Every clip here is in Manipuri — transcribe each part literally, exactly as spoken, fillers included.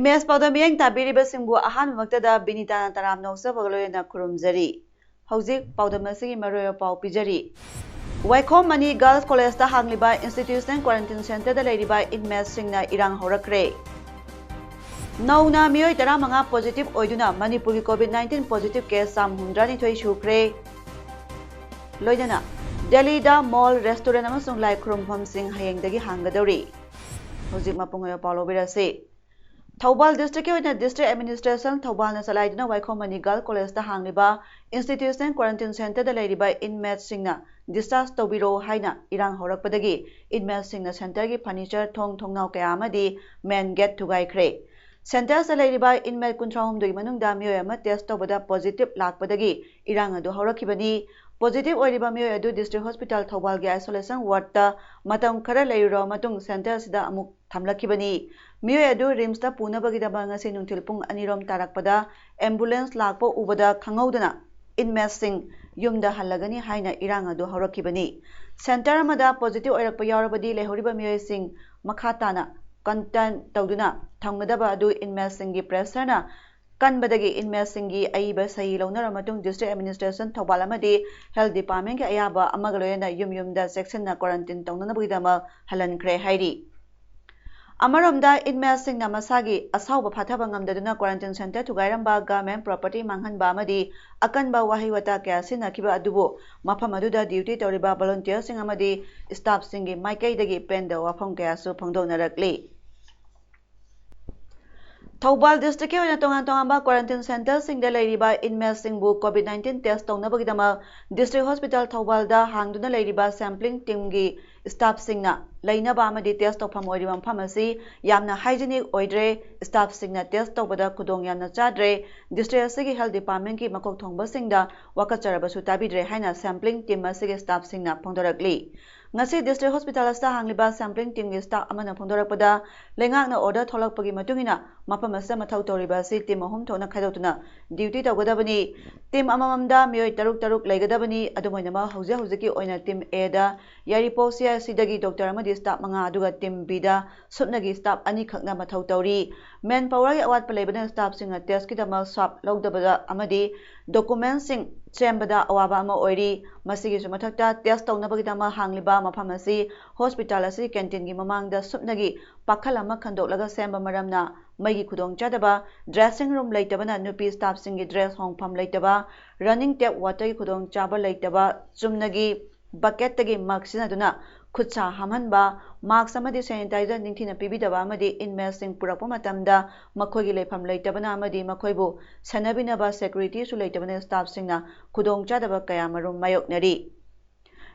ꯏꯃꯦꯖ ꯄꯥꯎꯗꯝ ꯃꯤꯠꯌꯦꯡ ꯇꯥꯕꯤꯔꯤꯕꯁꯤꯡꯕꯨ ꯑꯍꯥꯟꯕꯃꯛꯇꯗ ꯕꯤꯅꯤꯇꯥꯅ ꯇꯔꯥꯝꯅ ꯑꯣꯛꯆꯕꯒ ꯂꯣꯏꯅꯅ ꯈꯨꯔꯨꯝꯖꯔꯤ꯫ ꯍꯧꯖꯤꯛ ꯄꯥꯎꯗꯝ ꯑꯁꯤꯒꯤ ꯃꯔꯨꯑꯣꯏꯕ ꯄꯥꯎ ꯄꯤꯖꯔꯤ꯫ ꯋꯥꯏꯈꯣꯝ ꯃꯅꯤ ꯒꯔꯜꯁ ꯀꯣꯂꯦꯖꯇ ꯍꯥꯡꯂꯤꯕ ꯏꯟꯁꯇꯤꯇ꯭ꯌꯨꯁꯅꯦꯜ ꯀ꯭ꯋꯥꯔꯦꯟꯇꯤꯟ ꯁꯦꯟꯇꯔꯗ ꯂꯩꯔꯤꯕ ꯏꯟꯃꯦꯠꯁꯤꯡꯅ ꯏꯔꯥꯡ ꯍꯧꯔꯛꯈ꯭ꯔꯦ꯫ ꯅꯧꯅ ꯃꯤꯑꯣꯏ ꯇꯔꯥꯃꯉꯥ ꯄꯣꯖꯤꯇꯤꯚ ꯑꯣꯏꯗꯨꯅ ꯃꯅꯤꯄꯨꯔꯒꯤ ꯀꯣꯚꯤꯗ ꯅꯥꯏꯟꯇꯤꯟ ꯄꯣꯖꯤꯇꯤꯚ ꯀꯦꯁ ꯆꯥꯝ ꯍꯨꯝꯗ꯭ꯔꯥꯅꯤꯊꯣꯏ ꯁꯨꯈ꯭ꯔꯦ꯫ ꯂꯣꯏꯅꯅ ꯗꯦꯜꯂꯤꯗ ꯃꯣꯜ, ꯔꯦꯁꯇꯨꯔꯦꯟ ꯑꯃꯁꯨꯡ ꯂꯥꯏ ꯈꯨꯔꯨꯝꯐꯝꯁꯤꯡ ꯍꯌꯦꯡꯗꯒꯤ ꯍꯥꯡꯒꯗꯧꯔꯤ꯫ ꯍꯧꯖꯤꯛ ꯃꯄꯨꯡ ꯑꯣꯏꯕ ꯄꯥꯎ ꯂꯧꯕꯤꯔꯁꯤ꯫ ꯊꯧꯕꯥꯜ ꯗꯤꯁꯇ꯭ꯔꯤꯛꯀꯤ ꯑꯣꯏꯅ ꯗꯤꯁꯇ꯭ꯔꯤꯛ ꯑꯦꯗꯃꯤꯅꯤꯁꯇ꯭ꯔꯦꯁꯟ ꯊꯧꯕꯥꯜꯅ ꯆꯂꯥꯏꯗꯨꯅ ꯋꯥꯏꯈꯣꯝ ꯃꯅꯤ ꯒꯔꯜ ꯀꯣꯂꯦꯖꯇ ꯍꯥꯡꯂꯤꯕ ꯏꯟꯁꯇꯤꯇ꯭ꯌꯨꯁꯅꯦꯜ ꯀ꯭ꯋꯥꯔꯦꯟꯇꯤꯟ ꯁꯦꯟꯇꯔꯗ ꯂꯩꯔꯤꯕ ꯏꯟꯃꯦꯠꯁꯤꯡꯅ ꯗꯤꯁꯆꯥꯔꯖ ꯇꯧꯕꯤꯔꯣ ꯍꯥꯏꯅ ꯏꯔꯥꯡ ꯍꯧꯔꯛꯄꯗꯒꯤ ꯏꯟꯃꯦꯠꯁꯤꯡꯅ ꯁꯦꯟꯇꯔꯒꯤ ꯐꯔꯅꯤꯆꯔ, ꯊꯣꯡ ꯊꯣꯡꯅꯥꯎ ꯀꯌꯥ ꯑꯃꯗꯤ ꯃꯦꯟ ꯒꯦꯠ ꯊꯨꯒꯥꯏꯈ꯭ꯔꯦ꯫ ꯁꯦꯟꯇꯔꯁꯇ ꯂꯩꯔꯤꯕ ꯏꯟꯃꯦꯠ ꯀꯨꯟꯊ꯭ꯔꯥꯍꯨꯝꯗꯣꯏꯒꯤ ꯃꯅꯨꯡꯗ ꯃꯤꯑꯣꯏ ꯑꯃ ꯇꯦꯁ ꯇꯧꯕꯗ ꯄꯣꯖꯤꯇꯤꯚ ꯂꯥꯛꯄꯗꯒꯤ ꯏꯔꯥꯡ ꯑꯗꯨ ꯍꯧꯔꯛꯈꯤꯕꯅꯤ꯫ ꯄꯣꯖꯤꯇꯤꯚ ꯑꯣꯏꯔꯤꯕ ꯃꯤꯑꯣꯏ ꯑꯗꯨ ꯗꯤꯁꯇ꯭ꯔꯤꯛ ꯍꯣꯁꯄꯤꯇꯥꯜ ꯊꯧꯕꯥꯜꯒꯤ ꯑꯥꯏꯁꯣꯂꯦꯁꯟ ꯋꯥꯔꯗꯇ ꯃꯇꯝ ꯈꯔ ꯂꯩꯔꯨꯔꯕ ꯃꯇꯨꯡ ꯁꯦꯟꯇꯔ ꯑꯁꯤꯗ ꯑꯃꯨꯛ ꯊꯝꯂꯛꯈꯤꯕꯅꯤ꯫ ꯃꯤꯑꯣꯏ ꯑꯗꯨ ꯔꯤꯝꯁꯇ ꯄꯨꯅꯕꯒꯤꯗꯃꯛ ꯉꯁꯤ ꯅꯨꯡꯊꯤꯜ ꯄꯨꯡ ꯑꯅꯤꯔꯣꯝ ꯇꯥꯔꯛꯄꯗ ꯑꯦꯝꯕꯨꯂꯦꯟꯁ ꯂꯥꯛꯄ ꯎꯕꯗ ꯈꯪꯍꯧꯗꯅ ꯏꯟꯃꯦꯠꯁꯤꯡ ꯌꯨꯝꯗ ꯍꯜꯂꯒꯅꯤ ꯍꯥꯏꯅ ꯏꯔꯥꯡ ꯑꯗꯨ ꯍꯧꯔꯛꯈꯤꯕꯅꯤ꯫ ꯁꯦꯟꯇꯔ ꯑꯃꯗ ꯄꯣꯖꯤꯇꯤꯚ ꯑꯣꯏꯔꯛꯄ ꯌꯥꯎꯔꯕꯗꯤ ꯂꯩꯍꯧꯔꯤꯕ ꯃꯤꯑꯣꯏꯁꯤꯡ ꯃꯈꯥ ꯇꯥꯅ ꯀ꯭ꯋꯥꯔꯦꯟꯇꯥꯏꯟ ꯇꯧꯗꯨꯅ ꯊꯝꯒꯗꯕ ꯑꯗꯨ ꯏꯟꯃꯦꯠꯁꯤꯡꯒꯤ ꯄ꯭ꯔꯦꯁꯔꯅ ꯀꯟꯕꯗꯒꯤ ꯏꯟꯃꯦꯠꯁꯤꯡꯒꯤ ꯑꯏꯕ ꯁꯍꯤ ꯂꯧꯅꯔꯕ ꯃꯇꯨꯡ ꯗꯤꯁꯇ꯭ꯔꯤꯛ ꯑꯦꯗꯃꯤꯅꯤꯁꯇ꯭ꯔꯦꯁꯟ ꯊꯧꯕꯥꯜ ꯑꯃꯗꯤ ꯍꯦꯜꯊ ꯗꯤꯄꯥꯔꯠꯃꯦꯟꯒꯤ ꯑꯌꯥꯕ ꯑꯃꯒ ꯂꯣꯏꯅꯅ ꯌꯨꯝ ꯌꯨꯝꯗ ꯆꯦꯛꯁꯤꯟꯅ ꯀ꯭ꯋꯥꯔꯦꯟꯇꯤꯟ ꯇꯧꯅꯅꯕꯒꯤꯗꯃꯛ ꯍꯜꯍꯟꯈ꯭ꯔꯦ ꯍꯥꯏꯔꯤ꯫ ꯑꯃꯔꯣꯝꯗ ꯏꯟꯃꯦꯠꯁꯤꯡꯅ ꯃꯁꯥꯒꯤ ꯑꯁꯥꯎꯕ ꯐꯥꯊꯕ ꯉꯝꯗꯗꯨꯅ ꯀ꯭ꯋꯥꯔꯦꯟꯇꯤꯟ ꯁꯦꯟꯇꯔ ꯊꯨꯒꯥꯏꯔꯝꯕ, ꯒꯚꯔꯟꯃꯦꯟꯠ ꯄ꯭ꯔꯣꯄꯔꯇꯤ ꯃꯥꯡꯍꯟꯕ ꯑꯃꯗꯤ ꯑꯀꯟꯕ ꯋꯥꯍꯩ ꯋꯥꯇꯥ ꯀꯌꯥ ꯁꯤꯖꯤꯟꯅꯈꯤꯕ ꯑꯗꯨꯕꯨ ꯃꯐꯝ ꯑꯗꯨꯗ ꯗ꯭ꯌꯨꯇꯤ ꯇꯧꯔꯤꯕ ꯚꯣꯂꯨꯟꯇꯤꯌꯔꯁꯤꯡ ꯑꯃꯗꯤ ꯁ꯭ꯇꯥꯐꯁꯤꯡꯒꯤ ꯃꯥꯏꯀꯩꯗꯒꯤ ꯄꯦꯟꯗꯕ ꯋꯥꯐꯝ ꯀꯌꯥꯁꯨ ꯐꯣꯡꯗꯣꯛꯅꯔꯛꯂꯤ꯫ ꯊꯧꯕꯥꯜ ꯗꯤꯁꯇ꯭ꯔꯤꯛꯀꯤ ꯑꯣꯏꯅ ꯇꯣꯉꯥꯟ ꯇꯣꯉꯥꯟꯕ ꯀ꯭ꯋꯥꯔꯦꯟꯇꯤꯟ ꯁꯦꯟꯇꯔꯁꯤꯡꯗ ꯂꯩꯔꯤꯕ ꯏꯟꯃꯦꯠꯁꯤꯡꯕꯨ ꯀꯣꯚꯤꯗ ꯅꯥꯏꯟꯇꯤꯟ ꯇꯦꯁ ꯇꯧꯅꯕꯒꯤꯗꯃꯛ ꯗꯤꯁꯇ꯭ꯔꯤꯛ ꯍꯣꯁꯄꯤꯇꯥꯜ ꯊꯧꯕꯥꯜꯗ ꯍꯥꯡꯗꯨꯅ ꯂꯩꯔꯤꯕ ꯁꯦꯝꯄ꯭ꯂꯤꯡ ꯇꯤꯝꯒꯤ ꯁ꯭ꯇꯥꯐꯁꯤꯡꯅ ꯂꯩꯅꯕ ꯑꯃꯗꯤ ꯇꯦꯁ ꯇꯧꯐꯝ ꯑꯣꯏꯔꯤꯕ ꯃꯐꯝ ꯑꯁꯤ ꯌꯥꯝꯅ ꯍꯥꯏꯖꯤꯅꯤꯛ ꯑꯣꯏꯗ꯭ꯔꯦ, ꯁ꯭ꯇꯥꯐꯁꯤꯡꯅ ꯇꯦꯁ ꯇꯧꯕꯗ ꯈꯨꯗꯣꯡ ꯌꯥꯝꯅ ꯆꯥꯗ꯭ꯔꯦ, ꯗꯤꯁꯇ꯭ꯔꯤꯛ ꯑꯁꯤꯒꯤ ꯍꯦꯜꯊ ꯗꯤꯄꯥꯔꯠꯃꯦꯟꯠꯀꯤ ꯃꯀꯣꯛ ꯊꯣꯡꯕꯁꯤꯡꯗ ꯋꯥꯀꯠꯆꯔꯕꯁꯨ ꯇꯥꯕꯤꯗ꯭ꯔꯦ ꯍꯥꯏꯅ ꯁꯦꯝꯄ꯭ꯂꯤꯡ ꯇꯤꯝ ꯑꯁꯤꯒꯤ ꯁ꯭ꯇꯥꯐꯁꯤꯡꯅ ꯐꯣꯡꯗꯣꯔꯛꯂꯤ꯫ ꯉꯁꯤ ꯗꯤꯁꯇ꯭ꯔꯤꯛ ꯍꯣꯁꯄꯤꯇꯥꯜ ꯑꯁꯤꯗ ꯍꯥꯡꯂꯤꯕ ꯁꯦꯝꯄ꯭ꯂꯤꯡ ꯇꯤꯝꯒꯤ ꯁ꯭ꯇꯥꯐ ꯑꯃꯅ ꯐꯣꯡꯗꯣꯔꯛꯄꯗ, ꯂꯩꯉꯥꯛꯅ ꯑꯣꯔꯗꯔ ꯊꯣꯛꯂꯛꯄꯒꯤ ꯃꯇꯨꯡ ꯏꯟꯅ ꯃꯐꯝ ꯑꯁꯤꯗ ꯃꯊꯧ ꯇꯧꯔꯤꯕ ꯑꯁꯤ ꯇꯤꯝ ꯑꯍꯨꯝ ꯊꯣꯛꯅ ꯈꯥꯏꯗꯣꯛꯇꯨꯅ ꯗ꯭ꯌꯨꯇꯤ ꯇꯧꯒꯗꯕꯅꯤ꯫ ꯇꯤꯝ ꯑꯃꯃꯝꯗ ꯃꯤꯑꯣꯏ ꯇꯔꯨꯛ ꯇꯔꯨꯛ ꯂꯩꯒꯗꯕꯅꯤ꯫ ꯑꯗꯨꯝ ꯑꯣꯏꯅꯃꯛ, ꯍꯧꯖꯤꯛ ꯍꯧꯖꯤꯛꯀꯤ ꯑꯣꯏꯅ team aid Yairipok C I ꯁꯤꯗꯒꯤ ꯗꯣꯛꯇꯔ ꯑꯃꯗꯤ ꯁ꯭ꯇꯥꯐ ꯃꯉꯥ, ꯑꯗꯨꯒ ꯇꯤꯝ ꯕꯤꯗ ꯁꯨꯞꯅꯒꯤ ꯁ꯭ꯇꯥꯐ ꯑꯅꯤꯈꯛꯅ ꯃꯊꯧ ꯇꯧꯔꯤ꯫ ꯃꯦꯟ ꯄꯥꯋꯔꯒꯤ ꯑꯋꯥꯠꯄ ꯂꯩꯕꯅ ꯁ꯭ꯇꯥꯐꯁꯤꯡꯅ ꯇꯦꯁꯀꯤꯗꯃꯛ ꯁ꯭ꯋꯥꯞ ꯂꯧꯗꯕꯗ ꯑꯃꯗꯤ ꯗꯣꯀꯨꯃꯦꯟꯠꯁꯤꯡ ꯁꯦꯝꯕꯗ ꯑꯋꯥꯕ ꯑꯃ ꯑꯣꯏꯔꯤ꯫ ꯃꯁꯤꯒꯤꯁꯨ ꯃꯊꯛꯇ, ꯇꯦꯁ ꯇꯧꯅꯕꯒꯤꯗꯃꯛ ꯍꯥꯡꯂꯤꯕ ꯃꯐꯝ ꯑꯁꯤ ꯍꯣꯁꯄꯤꯇꯥꯜ ꯑꯁꯤ ꯀꯦꯟꯇꯤꯟꯒꯤ ꯃꯃꯥꯡꯗ ꯁꯨꯞꯅꯒꯤ ꯄꯥꯈꯜ ꯑꯃ ꯈꯟꯗꯣꯛꯂꯒ ꯁꯦꯝꯕ ꯃꯔꯝꯅ ꯃꯩꯒꯤ ꯈꯨꯗꯣꯡꯆꯥꯗꯕ, ꯗ꯭ꯔꯦꯁꯤꯡ ꯔꯨꯝ ꯂꯩꯇꯕꯅ ꯅꯨꯄꯤ ꯁ꯭ꯇꯥꯐꯁꯤꯡꯒꯤ ꯗ꯭ꯔꯦꯁ ꯍꯣꯡꯐꯝ ꯂꯩꯇꯕ, ꯔꯟꯅꯤꯡ ꯇꯦꯞ ꯋꯥꯇꯔꯒꯤ ꯈꯨꯗꯣꯡꯆꯥꯕ ꯂꯩꯇꯕ, ꯆꯨꯝꯅꯒꯤ ꯕꯛꯀꯦꯠꯇꯒꯤ ꯃꯒ ꯁꯤꯖꯤꯟꯅꯗꯨꯅ ꯈꯨꯠ ꯁꯥ ꯍꯥꯝꯍꯟꯕ, ꯃꯥꯁ꯭ꯛ ꯑꯃꯗꯤ ꯁꯦꯅꯤꯇꯥꯏꯖꯔ ꯅꯤꯡꯊꯤꯅ ꯄꯤꯕꯤꯗꯕ ꯑꯃꯗꯤ ꯏꯟꯃꯦꯠꯁꯤꯡ ꯄꯨꯔꯛꯄ ꯃꯇꯝꯗ ꯃꯈꯣꯏꯒꯤ ꯂꯩꯐꯝ ꯂꯩꯇꯕꯅ ꯑꯃꯗꯤ ꯃꯈꯣꯏꯕꯨ ꯁꯦꯟꯅꯕꯤꯅꯕ ꯁꯦꯀ꯭ꯌꯨꯔꯤꯇꯤꯁꯨ ꯂꯩꯇꯕꯅ ꯁ꯭ꯇꯥꯐꯁꯤꯡꯅ ꯈꯨꯗꯣꯡꯆꯥꯗꯕ ꯀꯌꯥ ꯃꯔꯨꯝ ꯃꯥꯌꯣꯛꯅꯔꯤ꯫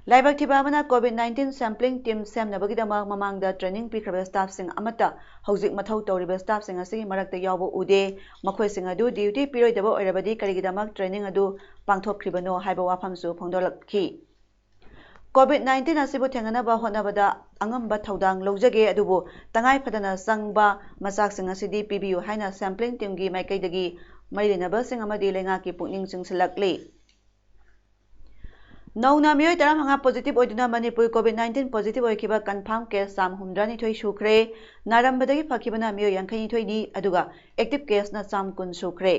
ꯂꯥꯏꯕꯛ ꯊꯤꯕ ꯑꯃꯅ, ꯀꯣꯚꯤꯗ ꯅꯥꯏꯟꯇꯤꯟ ꯁꯦꯝꯄ꯭ꯂꯤꯡ ꯇꯤꯝ ꯁꯦꯝꯅꯕꯒꯤꯗꯃꯛ ꯃꯃꯥꯡꯗ ꯇ꯭ꯔꯦꯅꯤꯡ ꯄꯤꯈ꯭ꯔꯕ ꯁ꯭ꯇꯥꯐꯁꯤꯡ ꯑꯃꯠꯇ ꯍꯧꯖꯤꯛ ꯃꯊꯧ ꯇꯧꯔꯤꯕ ꯁ꯭ꯇꯥꯐꯁꯤꯡ ꯑꯁꯤꯒꯤ ꯃꯔꯛꯇ ꯌꯥꯎꯕ ꯎꯗꯦ꯫ ꯃꯈꯣꯏꯁꯤꯡ ꯑꯗꯨ ꯗ꯭ꯌꯨꯇꯤ ꯄꯤꯔꯣꯏꯗꯕ ꯑꯣꯏꯔꯕꯗꯤ ꯀꯔꯤꯒꯤꯗꯃꯛ ꯇ꯭ꯔꯦꯅꯤꯡ ꯑꯗꯨ ꯄꯥꯡꯊꯣꯛꯈ꯭ꯔꯤꯕꯅꯣ ꯍꯥꯏꯕ ꯋꯥꯐꯝꯁꯨ ꯐꯣꯡꯗꯣꯛꯂꯛꯈꯤ꯫ ꯀꯣꯚꯤꯗ ꯅꯥꯏꯟꯇꯤꯟ ꯑꯁꯤꯕꯨ ꯊꯦꯡꯅꯅꯕ ꯍꯣꯠꯅꯕꯗ ꯑꯉꯝꯕ ꯊꯧꯗꯥꯡ ꯂꯧꯖꯒꯦ, ꯑꯗꯨꯕꯨ ꯇꯉꯥꯏ ꯐꯗꯅ ꯆꯪꯕ ꯃꯆꯥꯛꯁꯤꯡ ꯑꯁꯤꯗꯤ ꯄꯤꯕꯤꯌꯨ ꯍꯥꯏꯅ ꯁꯦꯝꯄ꯭ꯂꯤꯡ ꯇꯤꯝꯒꯤ ꯃꯥꯏꯀꯩꯗꯒꯤ ꯃꯔꯤ ꯂꯩꯅꯕꯁꯤꯡ ꯑꯃꯗꯤ ꯂꯩꯉꯥꯛꯀꯤ ꯄꯨꯛꯅꯤꯡ ꯆꯤꯡꯁꯤꯜꯂꯛꯂꯤ꯫ ꯅꯧꯅ ꯃꯤꯑꯣꯏ ꯇꯔꯥꯃꯉꯥ ꯄꯣꯖꯤꯇꯤꯚ ꯑꯣꯏꯗꯨꯅ ꯃꯅꯤꯄꯨꯔ ꯀꯣꯚꯤꯗ ꯅꯥꯏꯟꯇꯤꯟ ꯄꯣꯖꯤꯇꯤꯚ ꯑꯣꯏꯈꯤꯕ ꯀꯟꯐꯥꯔꯝ ꯀꯦꯁ ꯆꯥꯝꯃ ꯍꯨꯝꯗ꯭ꯔꯥꯅꯤꯊꯣꯏ ꯁꯨꯈ꯭ꯔꯦ꯫ ꯅꯥꯔꯝꯕꯗꯒꯤ ꯐꯈꯤꯕꯅ ꯃꯤꯑꯣꯏ ꯌꯥꯡꯈꯩꯅꯤꯊꯣꯏꯅꯤ, ꯑꯗꯨꯒ ꯑꯦꯛꯇꯤꯚ ꯀꯦꯁꯅ ꯆꯥꯝꯃ ꯀꯨꯟ ꯁꯨꯈ꯭ꯔꯦ꯫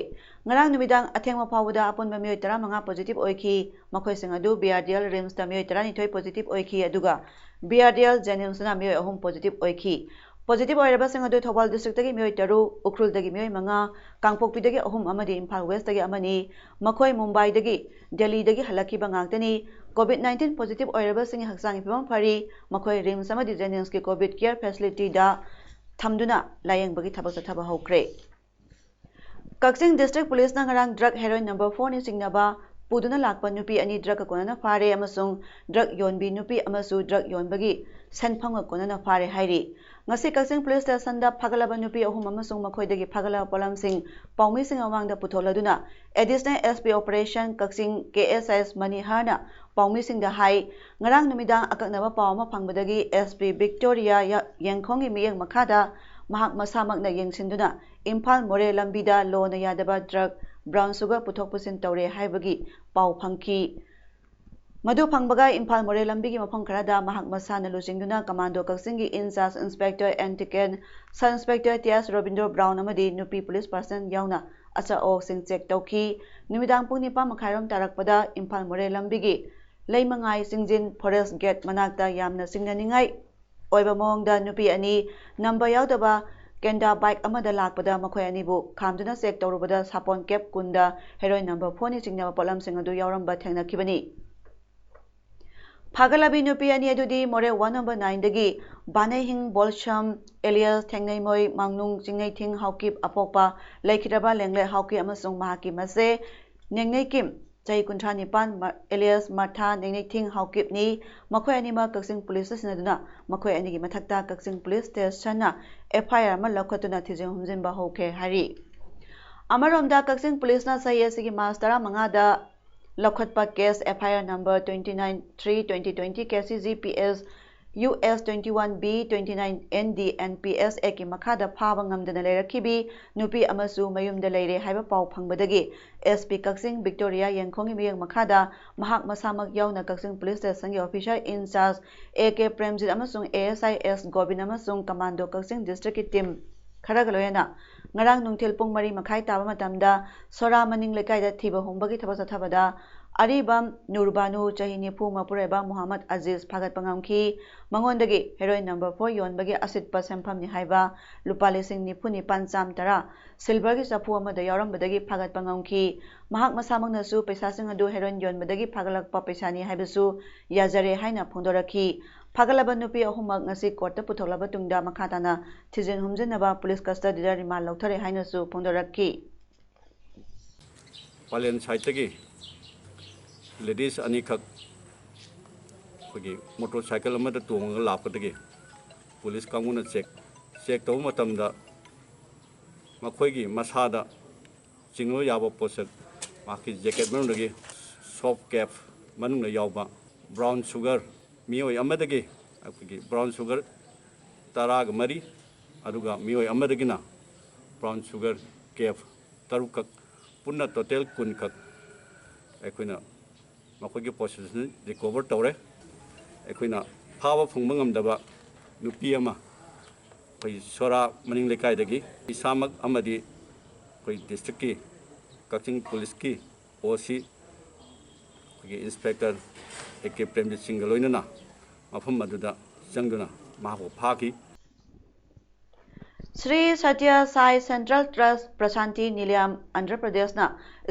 ꯉꯔꯥꯡ ꯅꯨꯃꯤꯗꯥꯡ ꯑꯊꯦꯡꯕ ꯐꯥꯎꯕꯗ ꯑꯄꯨꯟꯕ ꯃꯤꯑꯣꯏ ꯇꯔꯥꯃꯉꯥ ꯄꯣꯖꯤꯇꯤꯚ ꯑꯣꯏꯈꯤ꯫ ꯃꯈꯣꯏꯁꯤꯡ ꯑꯗꯨ ꯕꯤ ꯑꯥꯔ ꯗꯤ ꯑꯦꯜ ꯔꯤꯝꯁꯇ ꯃꯤꯑꯣꯏ ꯇꯔꯥꯅꯤꯊꯣꯏ ꯄꯣꯖꯤꯇꯤꯚ ꯑꯣꯏꯈꯤ, ꯑꯗꯨꯒ ꯕꯤ ꯑꯥꯔ ꯗꯤ ꯑꯦꯜ ꯖꯦꯅꯤꯝꯁꯇꯅ ꯃꯤꯑꯣꯏ ꯑꯍꯨꯝ ꯄꯣꯖꯤꯇꯤꯚ ꯑꯣꯏꯈꯤ꯫ ꯄꯣꯖꯤꯇꯤꯚ ꯑꯣꯏꯔꯕꯁꯤꯡ ꯑꯗꯨ ꯊꯧꯕꯥꯜ ꯗꯤꯁꯇ꯭ꯔꯤꯛꯇꯒꯤ ꯃꯤꯑꯣꯏ ꯇꯔꯨꯛ, ꯎꯈ꯭ꯔꯨꯜꯗꯒꯤ ꯃꯤꯑꯣꯏ ꯃꯉꯥ, ꯀꯥꯡꯄꯣꯛꯄꯤꯗꯒꯤ ꯑꯍꯨꯝ ꯑꯃꯗꯤ ꯏꯝꯐꯥꯜ ꯋꯦꯁꯇꯒꯤ ꯑꯃꯅꯤ꯫ ꯃꯈꯣꯏ ꯃꯨꯝꯕꯥꯏꯗꯒꯤ, ꯗꯦꯜꯂꯤꯗꯒꯤ ꯍꯜꯂꯛꯈꯤꯕ ꯉꯥꯛꯇꯅꯤ꯫ ꯀꯣꯚꯤꯗ ꯅꯥꯏꯟꯇꯤꯟ ꯄꯣꯖꯤꯇꯤꯚ ꯑꯣꯏꯔꯕꯁꯤꯡꯒꯤ ꯍꯛꯆꯥꯡꯒꯤ ꯐꯤꯕꯝ ꯐꯔꯤ꯫ ꯃꯈꯣꯏ ꯔꯤꯝꯁ ꯑꯃꯗꯤ ꯖꯦꯅꯤꯝꯁꯀꯤ ꯀꯣꯚꯤꯗ ꯀꯤꯌꯔ ꯐꯦꯁꯤꯂꯤꯇꯤꯗ ꯊꯝꯗꯨꯅ ꯂꯥꯌꯦꯡꯕꯒꯤ ꯊꯕꯛ ꯆꯠꯊꯕ ꯍꯧꯈ꯭ꯔꯦ꯫ ꯀꯛꯆꯤꯡ District Policeꯅ ꯉꯔꯥꯡ drug heroin number fourꯅꯤ ꯆꯤꯡꯅꯕ ꯄꯨꯗꯨꯅ ꯂꯥꯛꯄ ꯅꯨꯄꯤ ꯑꯅꯤ drugꯀ ꯀꯣꯟꯅꯅ ꯐꯥꯔꯦ ꯑꯃꯁꯨꯡ drug ꯌꯣꯟꯕꯤ ꯅꯨꯄꯤ ꯑꯃꯁꯨ drug ꯌꯣꯟꯕꯒꯤ ꯁꯦꯟꯐꯝꯒ ꯀꯣꯟꯅꯅ ꯐꯥꯔꯦ ꯍꯥꯏꯔꯤ꯫ ꯉꯁꯤ ꯀꯛꯆꯤꯡ Police Stationꯗ ꯐꯥꯒꯠꯂꯕ ꯅꯨꯄꯤ ꯑꯍꯨꯝ ꯑꯃꯁꯨꯡ ꯃꯈꯣꯏꯗꯒꯤ ꯐꯥꯒꯠꯂꯕ ꯄꯣꯠꯂꯝꯁꯤꯡ ꯄꯥꯎꯃꯤꯁꯤꯡ ꯃꯃꯥꯡꯗ ꯄꯨꯊꯣꯛꯂꯗꯨꯅ Additional SP Operation ꯀꯛꯆꯤꯡ ꯀꯦ ꯑꯦꯁ ꯑꯦꯁ ꯃꯅꯤꯍꯔꯅ ꯄꯥꯎꯃꯤꯁꯤꯡꯗ ꯍꯥꯏ, ꯉꯔꯥꯡ ꯅꯨꯃꯤꯗꯥꯡ ꯑꯀꯛꯅꯕ ꯄꯥꯎ ꯑꯃ ꯐꯪꯕꯗꯒꯤ SP Victoria ꯌꯦꯡꯈꯣꯡꯒꯤ ꯃꯤꯠꯌꯦꯡ ꯃꯈꯥꯗ ꯃꯍꯥꯛ ꯃꯁꯥꯃꯛꯅ ꯌꯦꯡꯁꯤꯟꯗꯨꯅ ꯏꯝꯐꯥꯜ ꯃꯣꯔꯦ ꯂꯝꯕꯤꯗ ꯂꯣꯅ ꯌꯥꯗꯕ drug, brown sugar ꯄꯨꯊꯣꯛ ꯄꯨꯁꯤꯟ ꯇꯧꯔꯦ ꯍꯥꯏꯕꯒꯤ ꯄꯥꯎ ꯐꯪꯈꯤ꯫ ꯃꯗꯨ ꯐꯪꯕꯒ ꯏꯝꯐꯥꯜ ꯃꯣꯔꯦ ꯂꯝꯕꯤꯒꯤ ꯃꯐꯝ ꯈꯔꯗ ꯃꯍꯥꯛ ꯃꯁꯥꯅ ꯂꯨꯆꯤꯡꯗꯨꯅ Commando ꯀꯛꯆꯤꯡꯒꯤ in-charge Inspector Antiken, Sub Inspector T S Robindro Brown ꯑꯃꯗꯤ ꯅꯨꯄꯤ police person ꯌꯥꯎꯅ ꯑꯆꯥ ꯑꯋꯣꯛꯁꯤꯡ check ꯇꯧꯈꯤ꯫ ꯅꯨꯃꯤꯗꯥꯡ ꯄꯨꯡ ꯅꯤꯄꯥꯟ ꯃꯈꯥꯏꯔꯣꯝ ꯇꯥꯔꯛꯄꯗ ꯏꯝꯐꯥꯜ ꯃꯣꯔꯦ ꯂꯝꯕꯤꯒꯤ ꯂꯩꯃꯉꯥꯏ ꯆꯤꯡꯖꯤꯟ forest gate ꯃꯅꯥꯛꯇ ꯌꯥꯝꯅ ꯆꯤꯡꯅꯅꯤꯡꯉꯥꯏ ꯑꯣꯏꯕ ꯃꯑꯣꯡꯗ ꯅꯨꯄꯤ ꯑꯅꯤ number ꯌꯥꯎꯗꯕ Kenda bike ꯑꯃꯗ ꯂꯥꯛꯄꯗ ꯃꯈꯣꯏ ꯑꯅꯤꯕꯨ ꯈꯥꯝꯗꯨꯅ check ꯇꯧꯔꯨꯕꯗ ꯁꯥꯄꯣꯟ cap ꯀꯨꯟꯗ heroin number fourꯅꯤ ꯆꯤꯡꯅꯕ ꯄꯣꯠꯂꯝꯁꯤꯡ ꯑꯗꯨ ꯌꯥꯎꯔꯝꯕ ꯊꯦꯡꯅꯈꯤꯕꯅꯤ꯫ ꯐꯥꯒꯠꯂꯕꯤ ꯅꯨꯄꯤ ꯑꯅꯤ ꯑꯗꯨꯗꯤ ꯃꯣꯔꯦ one number nineꯗꯒꯤ ꯕꯥꯅꯩꯍꯤꯡ ꯕꯣꯜꯁꯝ alias ꯊꯦꯡꯅꯩꯃꯣꯏ ꯃꯥꯡꯅꯨꯡ ꯆꯤꯡꯅꯩꯊꯤꯡ ꯍꯥꯎꯀꯤꯞ ꯑꯄꯣꯛꯄ ꯂꯩꯈꯤꯗ꯭ꯔꯕ ꯂꯦꯡꯂꯦ ꯍꯥꯎꯀꯤꯞ ꯑꯃꯁꯨꯡ ꯃꯍꯥꯛꯀꯤ ꯃꯆꯦ ꯅꯦꯡꯅꯩꯀꯤꯝ ꯆꯍꯤ ꯀꯨꯟꯊ꯭ꯔꯥ ꯅꯤꯄꯥꯟ ꯃ-, alias ꯃꯔꯊꯥ ꯅꯦꯡꯅꯩꯊꯤꯡ ꯍꯥꯎꯀꯤꯞꯅꯤ꯫ ꯃꯈꯣꯏ ꯑꯅꯤꯃꯛ ꯀꯛꯆꯤꯡ police ꯁꯤꯟꯅꯗꯨꯅ ꯃꯈꯣꯏ ꯑꯅꯤꯒꯤ ꯃꯊꯛꯇ ꯀꯛꯆꯤꯡ police stationꯅ F I R ꯑꯃ ꯂꯧꯈꯠꯇꯨꯅ ꯊꯤꯖꯤꯟ ꯍꯨꯝꯖꯤꯟꯕ ꯍꯧꯈ꯭ꯔꯦ ꯍꯥꯏꯔꯤ꯫ ꯑꯃꯔꯣꯝꯗ ꯀꯛꯆꯤꯡ policeꯅ ꯆꯍꯤ ꯑꯁꯤꯒꯤ March ꯇꯔꯥꯃꯉꯥꯗ ꯂꯧꯈꯠꯄ case F I R number twenty nine three twenty twenty K C G P S U S twenty one B twenty nine N D N P S Actꯀꯤ ꯃꯈꯥꯗ ꯐꯥꯕ ꯉꯝꯗꯅ ꯂꯩꯔꯛꯈꯤꯕꯤ ꯅꯨꯄꯤ ꯑꯃꯁꯨ ꯃꯌꯨꯝꯗ ꯂꯩꯔꯦ ꯍꯥꯏꯕ ꯄꯥꯎ ꯐꯪꯕꯗꯒꯤ S P ꯀꯛꯆꯤꯡ Victoria ꯌꯦꯡꯈꯣꯡꯒꯤ ꯃꯤꯠꯌꯦꯡ ꯃꯈꯥꯗ ꯃꯍꯥꯛ ꯃꯁꯥꯃꯛ ꯌꯥꯎꯅ ꯀꯛꯆꯤꯡ police stationꯒꯤ officer in charge A K Premjit ꯑꯃꯁꯨꯡ A S I S Gobin ꯑꯃꯁꯨꯡ Commando ꯀꯛꯆꯤꯡ districtꯀꯤ team ꯈꯔꯒ ꯂꯣꯏꯅꯅ ꯉꯔꯥꯡ ꯅꯨꯡꯊꯤꯜ ꯄꯨꯡ ꯃꯔꯤ ꯃꯈꯥꯏ ꯇꯥꯕ ꯃꯇꯝꯗ ꯁꯣꯔꯥ ꯃꯅꯤꯡ ꯂꯩꯀꯥꯏꯗ ꯊꯤꯕ ꯍꯨꯝꯕꯒꯤ ꯊꯕꯛ ꯆꯠꯊꯕꯗ ꯑꯔꯤꯕꯝ ꯅꯨꯔꯕꯥꯅꯨ, ꯆꯍꯤ ꯅꯤꯐꯨ, ꯃꯄꯨꯔꯣꯏꯕ ꯃꯨꯍꯝꯃꯗ ꯑꯖꯤꯖ ꯐꯥꯒꯠꯄ ꯉꯝꯈꯤ꯫ ꯃꯉꯣꯟꯗꯒꯤ heroin number four ꯌꯣꯟꯕꯒꯤ ꯑꯁꯤꯠꯄ ꯁꯦꯟꯐꯝꯅꯤ ꯍꯥꯏꯕ ꯂꯨꯄꯥ ꯂꯤꯁꯤꯡ ꯅꯤꯐꯨ ꯅꯤꯄꯥꯟ ꯆꯥꯝ ꯇꯔꯥ silverꯒꯤ ꯆꯐꯨ ꯑꯃꯗ ꯌꯥꯎꯔꯝꯕꯗꯒꯤ ꯐꯥꯒꯠꯄ ꯉꯝꯈꯤ꯫ ꯃꯍꯥꯛ ꯃꯁꯥꯃꯛꯅꯁꯨ ꯄꯩꯁꯥꯁꯤꯡ ꯑꯗꯨ heroin ꯌꯣꯟꯕꯗꯒꯤ ꯐꯥꯒꯠꯂꯛꯄ ꯄꯩꯁꯥꯅꯤ ꯍꯥꯏꯕꯁꯨ ꯌꯥꯖꯔꯦ ꯍꯥꯏꯅ ꯐꯣꯡꯗꯣꯔꯛꯈꯤ꯫ ꯐꯥꯒꯠꯂꯕ ꯅꯨꯄꯤ ꯑꯍꯨꯝꯃꯛ ꯉꯁꯤ courtꯇ ꯄꯨꯊꯣꯛꯂꯕ ꯇꯨꯡꯗ ꯃꯈꯥ ꯇꯥꯅ ꯊꯤꯖꯤꯟ ꯍꯨꯝꯖꯤꯟꯅꯕ police custodyꯗ remand ꯂꯧꯊꯔꯦ ꯍꯥꯏꯅꯁꯨ ꯐꯣꯡꯗꯣꯔꯛꯈꯤ꯫ ꯄꯥꯂꯦꯟ ꯁꯥꯏꯠꯇꯒꯤ ꯂꯦꯗꯤꯁ ꯑꯅꯤꯈꯛ ꯑꯩꯈꯣꯏꯒꯤ ꯃꯣꯇꯣꯔ ꯁꯥꯏꯀꯜ ꯑꯃꯗ ꯇꯣꯡꯉꯒ ꯂꯥꯛꯄꯗꯒꯤ ꯄꯨꯂꯤꯁ ꯀꯥꯡꯕꯨꯅ ꯆꯦꯛ ꯆꯦꯛ ꯇꯧꯕ ꯃꯇꯝꯗ ꯃꯈꯣꯏꯒꯤ ꯃꯁꯥꯗ ꯆꯤꯡꯕ ꯌꯥꯕ ꯄꯣꯠꯁꯛ, ꯃꯍꯥꯛꯀꯤ ꯖꯦꯀꯦꯠ ꯃꯅꯨꯡꯗꯒꯤ ꯁꯣꯞ ꯀꯦꯞ ꯃꯅꯨꯡꯗ ꯌꯥꯎꯕ ꯕ꯭ꯔꯥꯎꯟ ꯁꯨꯒꯔ, ꯃꯤꯑꯣꯏ ꯑꯃꯗꯒꯤ ꯑꯩꯈꯣꯏꯒꯤ ꯕ꯭ꯔꯥꯎꯟ ꯁꯨꯒꯔ ꯇꯔꯥꯒ ꯃꯔꯤ, ꯑꯗꯨꯒ ꯃꯤꯑꯣꯏ ꯑꯃꯗꯒꯤꯅ ꯕ꯭ꯔꯥꯎꯟ ꯁꯨꯒꯔ ꯀꯦꯞ ꯇꯔꯨꯛꯈꯛ, ꯄꯨꯟꯅ ꯇꯣꯇꯦꯜ ꯀꯨꯟꯈꯛ ꯑꯩꯈꯣꯏꯅ ꯃꯈꯣꯏꯒꯤ ꯄꯣꯁꯦꯁꯟ ꯔꯤꯀꯣꯚꯔ ꯇꯧꯔꯦ꯫ ꯑꯩꯈꯣꯏꯅ ꯐꯥꯕ ꯐꯪꯕ ꯉꯝꯗꯕ ꯅꯨꯄꯤ ꯑꯃ ꯑꯩꯈꯣꯏ ꯁꯣꯔꯥ ꯃꯅꯤꯡ ꯂꯩꯀꯥꯏꯗꯒꯤ ꯏꯁꯥꯃꯛ ꯑꯃꯗꯤ ꯑꯩꯈꯣꯏ ꯗꯤꯁꯇ꯭ꯔꯤꯛꯀꯤ ꯀꯛꯆꯤꯡ ꯄꯨꯂꯤꯁꯀꯤ ꯑꯣ ꯁꯤ ꯑꯩꯈꯣꯏꯒꯤ ꯏꯟꯁꯄꯦꯛꯇꯔ ꯑꯦ ꯀꯦ ꯄ꯭ꯔꯦꯝꯖꯤꯠ ꯁꯤꯡꯒ ꯂꯣꯏꯅꯅ ꯃꯐꯝ ꯑꯗꯨꯗ ꯆꯪꯗꯨꯅ ꯃꯍꯥꯛꯄꯨ ꯐꯥꯈꯤ꯫ ꯁ꯭ꯔꯤ ꯁꯇ꯭ꯌ ꯁꯥꯏ ꯁꯦꯟꯇ꯭ꯔꯦꯜ ꯇ꯭ꯔꯁ ꯄ꯭ꯔꯁꯥꯟꯇꯤ ꯅꯤꯂꯌꯝ ꯑꯟꯙ꯭ꯔ ꯄ꯭ꯔꯗꯦꯁꯅ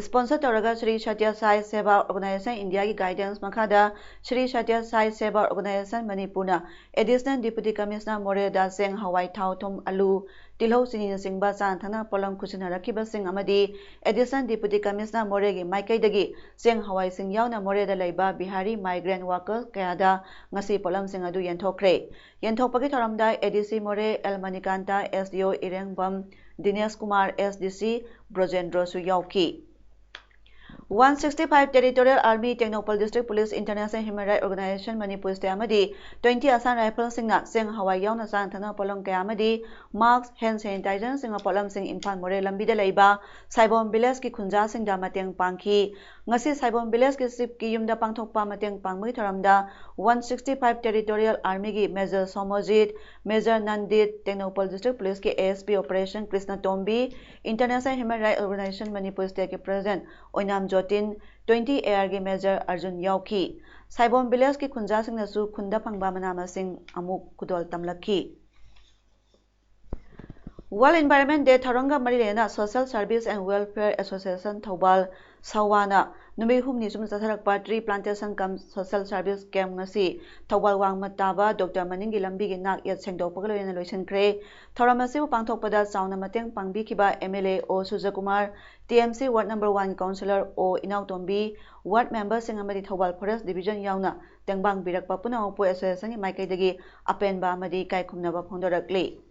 ꯁ꯭ꯄꯣꯟꯁꯔ ꯇꯧꯔꯒ ꯁ꯭ꯔꯤ ꯁꯇ꯭ꯌ ꯁꯥꯏ ꯁꯦꯕꯥ ꯑꯣꯔꯒꯅꯥꯏꯖꯦꯁꯟ ꯏꯟꯗꯤꯌꯥꯒꯤ ꯒꯥꯏꯗꯦꯟꯁ ꯃꯈꯥꯗ ꯁ꯭ꯔꯤ ꯁꯇ꯭ꯌ ꯁꯥꯏ ꯁꯦꯕꯥ ꯑꯣꯔꯒꯅꯥꯏꯖꯦꯁꯟ ꯃꯅꯤꯄꯨꯔꯅ ꯑꯦꯗꯤꯁꯅꯦꯜ ꯗꯤꯄꯨꯇꯤ ꯀꯃꯤꯁꯅꯔ ꯃꯣꯔꯦꯗ ꯆꯦꯡ, ꯍꯋꯥꯏ, ꯊꯥꯎ, ꯊꯨꯝ, ꯑꯂꯨ, ꯇꯤꯜꯍꯧ, ꯆꯤꯅꯤꯅꯆꯤꯡꯕ ꯆꯥꯅ ꯊꯛꯅ ꯄꯣꯠꯂꯝ ꯈꯨꯠꯁꯤꯟꯅꯔꯛꯈꯤꯕꯁꯤꯡ ꯑꯃꯗꯤ ꯑꯦꯗꯤꯁꯅꯦꯜ ꯗꯤꯄꯨꯇꯤ ꯀꯃꯤꯁꯅꯔ ꯃꯣꯔꯦꯒꯤ ꯃꯥꯏꯀꯩꯗꯒꯤ ꯆꯦꯡ, ꯍꯋꯥꯏꯁꯤꯡ ꯌꯥꯎꯅ ꯃꯣꯔꯦꯗ ꯂꯩꯕ ꯕꯤꯍꯥꯔꯤ ꯃꯥꯏꯒ꯭ꯔꯦꯟ ꯋꯥꯔꯀꯔ ꯀꯌꯥꯗ ꯉꯁꯤ ꯄꯣꯠꯂꯝꯁꯤꯡ ꯑꯗꯨ ꯌꯦꯟꯊꯣꯛꯈ꯭ꯔꯦ꯫ ꯌꯦꯟꯊꯣꯛꯄꯒꯤ ꯊꯧꯔꯝꯗ ꯑꯦ ꯗꯤ ꯁꯤ ꯃꯣꯔꯦ ꯑꯦꯜ ꯃꯅꯤꯀꯥꯟꯇ, ꯑꯦꯁ ꯗꯤ ꯑꯣ ꯏꯔꯦꯡꯕꯝ ꯗꯤꯅꯦꯁ ꯀꯨꯃꯥꯔ, ꯑꯦꯁ ꯗꯤ ꯁꯤ ꯕ꯭ꯔꯣꯖꯦꯟꯗ꯭ꯔꯣꯁꯨ ꯌꯥꯎꯈꯤ꯫ One sixty five Territorial Army, Tengnoupal District Police, International Human Rights Organization, Manipur State ꯑꯃꯗꯤ twenty Assam Riflesꯁꯤꯡꯅ ꯆꯦꯡ, ꯍꯋꯥꯏ ꯌꯥꯎꯅ ꯆꯥꯅ ꯊꯛꯅꯕ ꯄꯣꯠꯂꯝ ꯀꯌꯥ ꯑꯃꯗꯤ mask, hand sanitizerꯅꯆꯤꯡꯕ ꯄꯣꯠꯂꯝꯁꯤꯡ ꯏꯝꯐꯥꯜ ꯃꯣꯔꯦ ꯂꯝꯕꯤꯗ ꯂꯩꯕ ꯁꯥꯏꯕꯣꯝ villageꯀꯤ ꯈꯨꯟꯖꯥꯁꯤꯡꯗ ꯃꯇꯦꯡ ꯄꯥꯡꯈꯤ꯫ ꯉꯁꯤ ꯁꯥꯏꯕꯣꯝ villageꯀꯤ chiefꯀꯤ ꯌꯨꯝꯗ ꯄꯥꯡꯊꯣꯛꯄ ꯃꯇꯦꯡ ꯄꯥꯡꯕꯒꯤ ꯊꯧꯔꯝꯗ One sixty five Territorial Armyꯒꯤ Major ꯁꯣꯃꯣꯖꯤꯠ, Major ꯅꯟꯗꯤꯠ, Tengnoupal District Policeꯀꯤ A S P Operation Krishna Tombi, International Human Rights Organization Manipur Stateꯀꯤ President Oinam ꯖꯣꯇꯤꯟ, twenty ARꯒꯤ Major Arjun ꯌꯥꯎꯈꯤ꯫ ꯁꯥꯏꯕꯣꯝ villageꯀꯤ ꯈꯨꯟꯖꯥꯁꯤꯡꯅꯁꯨ ꯈꯨꯟꯗ ꯐꯪꯕ ꯃꯅꯥ ꯃꯁꯤꯡ ꯑꯃꯨꯛ ꯈꯨꯗꯣꯜ ꯇꯝꯂꯛꯈꯤ꯫ World Environment Day ꯊꯧꯔꯝꯒ ꯃꯔꯤ ꯂꯩꯅꯅ Social Service and Welfare Association Thoubal, ꯁꯋꯥꯅ ꯅꯨꯃꯤꯠ ꯍꯨꯝꯅꯤ ꯆꯨꯞꯅ ꯆꯠꯊꯔꯛꯄ Tree Plantation cum Social Service Camp ꯉꯁꯤ ꯊꯧꯕꯥꯜ ꯋꯥꯡꯃ ꯇꯥꯕ ꯗꯣꯛꯇꯔ ꯃꯅꯤꯡꯒꯤ ꯂꯝꯕꯤꯒꯤ ꯅꯥꯛ ꯌꯦꯠ ꯁꯦꯡꯗꯣꯛꯄꯒ ꯂꯣꯏꯅꯅ ꯂꯣꯏꯁꯤꯟꯈ꯭ꯔꯦ꯫ ꯊꯧꯔꯝ ꯑꯁꯤꯕꯨ ꯄꯥꯡꯊꯣꯛꯄꯗ ꯆꯥꯎꯅ ꯃꯇꯦꯡ ꯄꯥꯡꯕꯤꯈꯤꯕ M L A O ꯁꯨꯔꯖꯀꯨꯃꯥꯔ, T M C Ward number one Councillor O ꯏꯅꯥꯎꯇꯣꯝꯕꯤ, Ward memberꯁꯤꯡ ꯑꯃꯗꯤ ꯊꯧꯕꯥꯜ Forest Division ꯌꯥꯎꯅ ꯇꯦꯡꯕꯥꯡ ꯄꯤꯔꯛꯄ ꯄꯨꯝꯅꯃꯛꯄꯨ associationꯒꯤ ꯃꯥꯏꯀꯩꯗꯒꯤ ꯑꯄꯦꯟꯕ ꯑꯃꯗꯤ ꯏꯀꯥꯏ ꯈꯨꯝꯅꯕ ꯐꯣꯡꯗꯣꯔꯛꯂꯤ꯫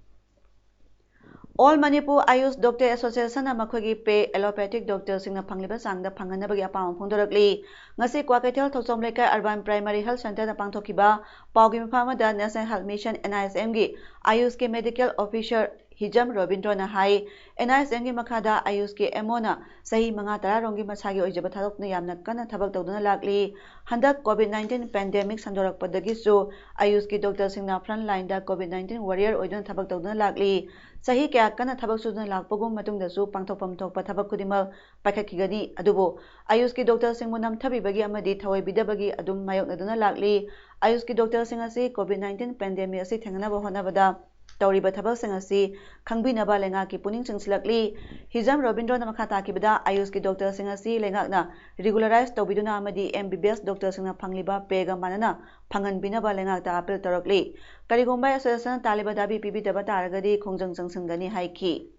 All Manipur Ayush Doctor Associationꯅ ꯃꯈꯣꯏꯒꯤ pay allopathic doctorꯁꯤꯡꯅ ꯐꯪꯂꯤꯕ ꯆꯥꯡꯗ ꯐꯪꯍꯟꯅꯕꯒꯤ ꯑꯄꯥꯝꯕ ꯐꯣꯡꯗꯣꯔꯛꯂꯤ꯫ ꯉꯁꯤ ꯀ꯭ꯋꯥꯀꯩꯊꯦꯜ ꯊꯣꯛꯆꯣꯝ ꯂꯩꯀꯥꯏ Urban Primary Health Centreꯗ ꯄꯥꯡꯊꯣꯛꯈꯤꯕ ꯄꯥꯎꯒꯤ ꯃꯤꯐꯝ ꯑꯃꯗ National Health Mission, NHMꯒꯤ Ayushꯀꯤ medical officer ꯍꯤꯖꯝ ꯔꯣꯕꯤꯟꯗ꯭ꯔꯣꯅ ꯍꯥꯏ, NHMꯒꯤ ꯃꯈꯥꯗ Ayushꯀꯤ MOꯅ ꯆꯍꯤ ꯃꯉꯥ ꯇꯔꯥꯔꯣꯝꯒꯤ ꯃꯁꯥꯒꯤ ꯑꯣꯏꯖꯕ ꯊꯥꯗꯣꯛꯇꯨꯅ ꯌꯥꯝꯅ ꯀꯟꯅ ꯊꯕꯛ ꯇꯧꯗꯨꯅ ꯂꯥꯛꯂꯤ꯫ ꯍꯟꯗꯛ COVID nineteen pandemic ꯁꯟꯗꯣꯔꯛꯄꯗꯒꯤꯁꯨ Ayushꯀꯤ doctorꯁꯤꯡꯅ front lineꯗ COVID nineteen warrior ꯑꯣꯏꯗꯨꯅ ꯊꯕꯛ ꯇꯧꯗꯨꯅ ꯂꯥꯛꯂꯤ꯫ ꯆꯍꯤ ꯀꯌꯥ ꯀꯟꯅ ꯊꯕꯛ ꯁꯨꯗꯨꯅ ꯂꯥꯛꯄꯒꯨꯝ ꯃꯇꯨꯡꯗꯁꯨ ꯄꯥꯡꯊꯣꯛꯐꯝ ꯊꯣꯛꯄ ꯊꯕꯛ ꯈꯨꯗꯤꯡꯃꯛ ꯄꯥꯏꯈꯠꯈꯤꯒꯅꯤ꯫ ꯑꯗꯨꯕꯨ Ayushꯀꯤ doctorꯁꯤꯡꯕꯨ ꯅꯝꯊꯕꯤꯕꯒꯤ ꯑꯃꯗꯤ ꯊꯑꯣꯏꯕꯤꯗꯕꯒꯤ ꯑꯗꯨꯝ ꯃꯥꯌꯣꯛꯅꯗꯨꯅ ꯂꯥꯛꯂꯤ꯫ Ayushꯀꯤ doctorꯁꯤꯡ ꯑꯁꯤ COVID nineteen pandemic ꯑꯁꯤ ꯊꯦꯡꯅꯅꯕ ꯍꯣꯠꯅꯕꯗ ꯇꯧꯔꯤꯕ ꯊꯕꯛꯁꯤꯡ ꯑꯁꯤ ꯈꯪꯕꯤꯅꯕ ꯂꯩꯉꯥꯛꯀꯤ ꯄꯨꯛꯅꯤꯡ ꯆꯤꯡꯁꯤꯜꯂꯛꯂꯤ꯫ ꯍꯤꯖꯝ ꯔꯣꯕꯤꯟꯗ꯭ꯔꯣꯅ ꯃꯈꯥ ꯇꯥꯈꯤꯕꯗ Ayushꯀꯤ doctorꯁꯤꯡ ꯑꯁꯤ ꯂꯩꯉꯥꯛꯅ regularize ꯇꯧꯕꯤꯗꯨꯅ ꯑꯃꯗꯤ MBBS doctorꯁꯤꯡꯅ ꯐꯪꯂꯤꯕ payꯒ ꯃꯥꯟꯅꯅ ꯐꯪꯍꯟꯕꯤꯅꯕ ꯂꯩꯉꯥꯛꯇ appeal ꯇꯧꯔꯛꯂꯤ꯫ ꯀꯔꯤꯒꯨꯝꯕ associationꯅ ꯇꯥꯜꯂꯤꯕ ꯗꯥꯕꯤ ꯄꯤꯕꯤꯗꯕ ꯇꯥꯔꯒꯗꯤ ꯈꯣꯡꯖꯪ ꯆꯪꯁꯤꯟꯒꯅꯤ ꯍꯥꯏꯈꯤ꯫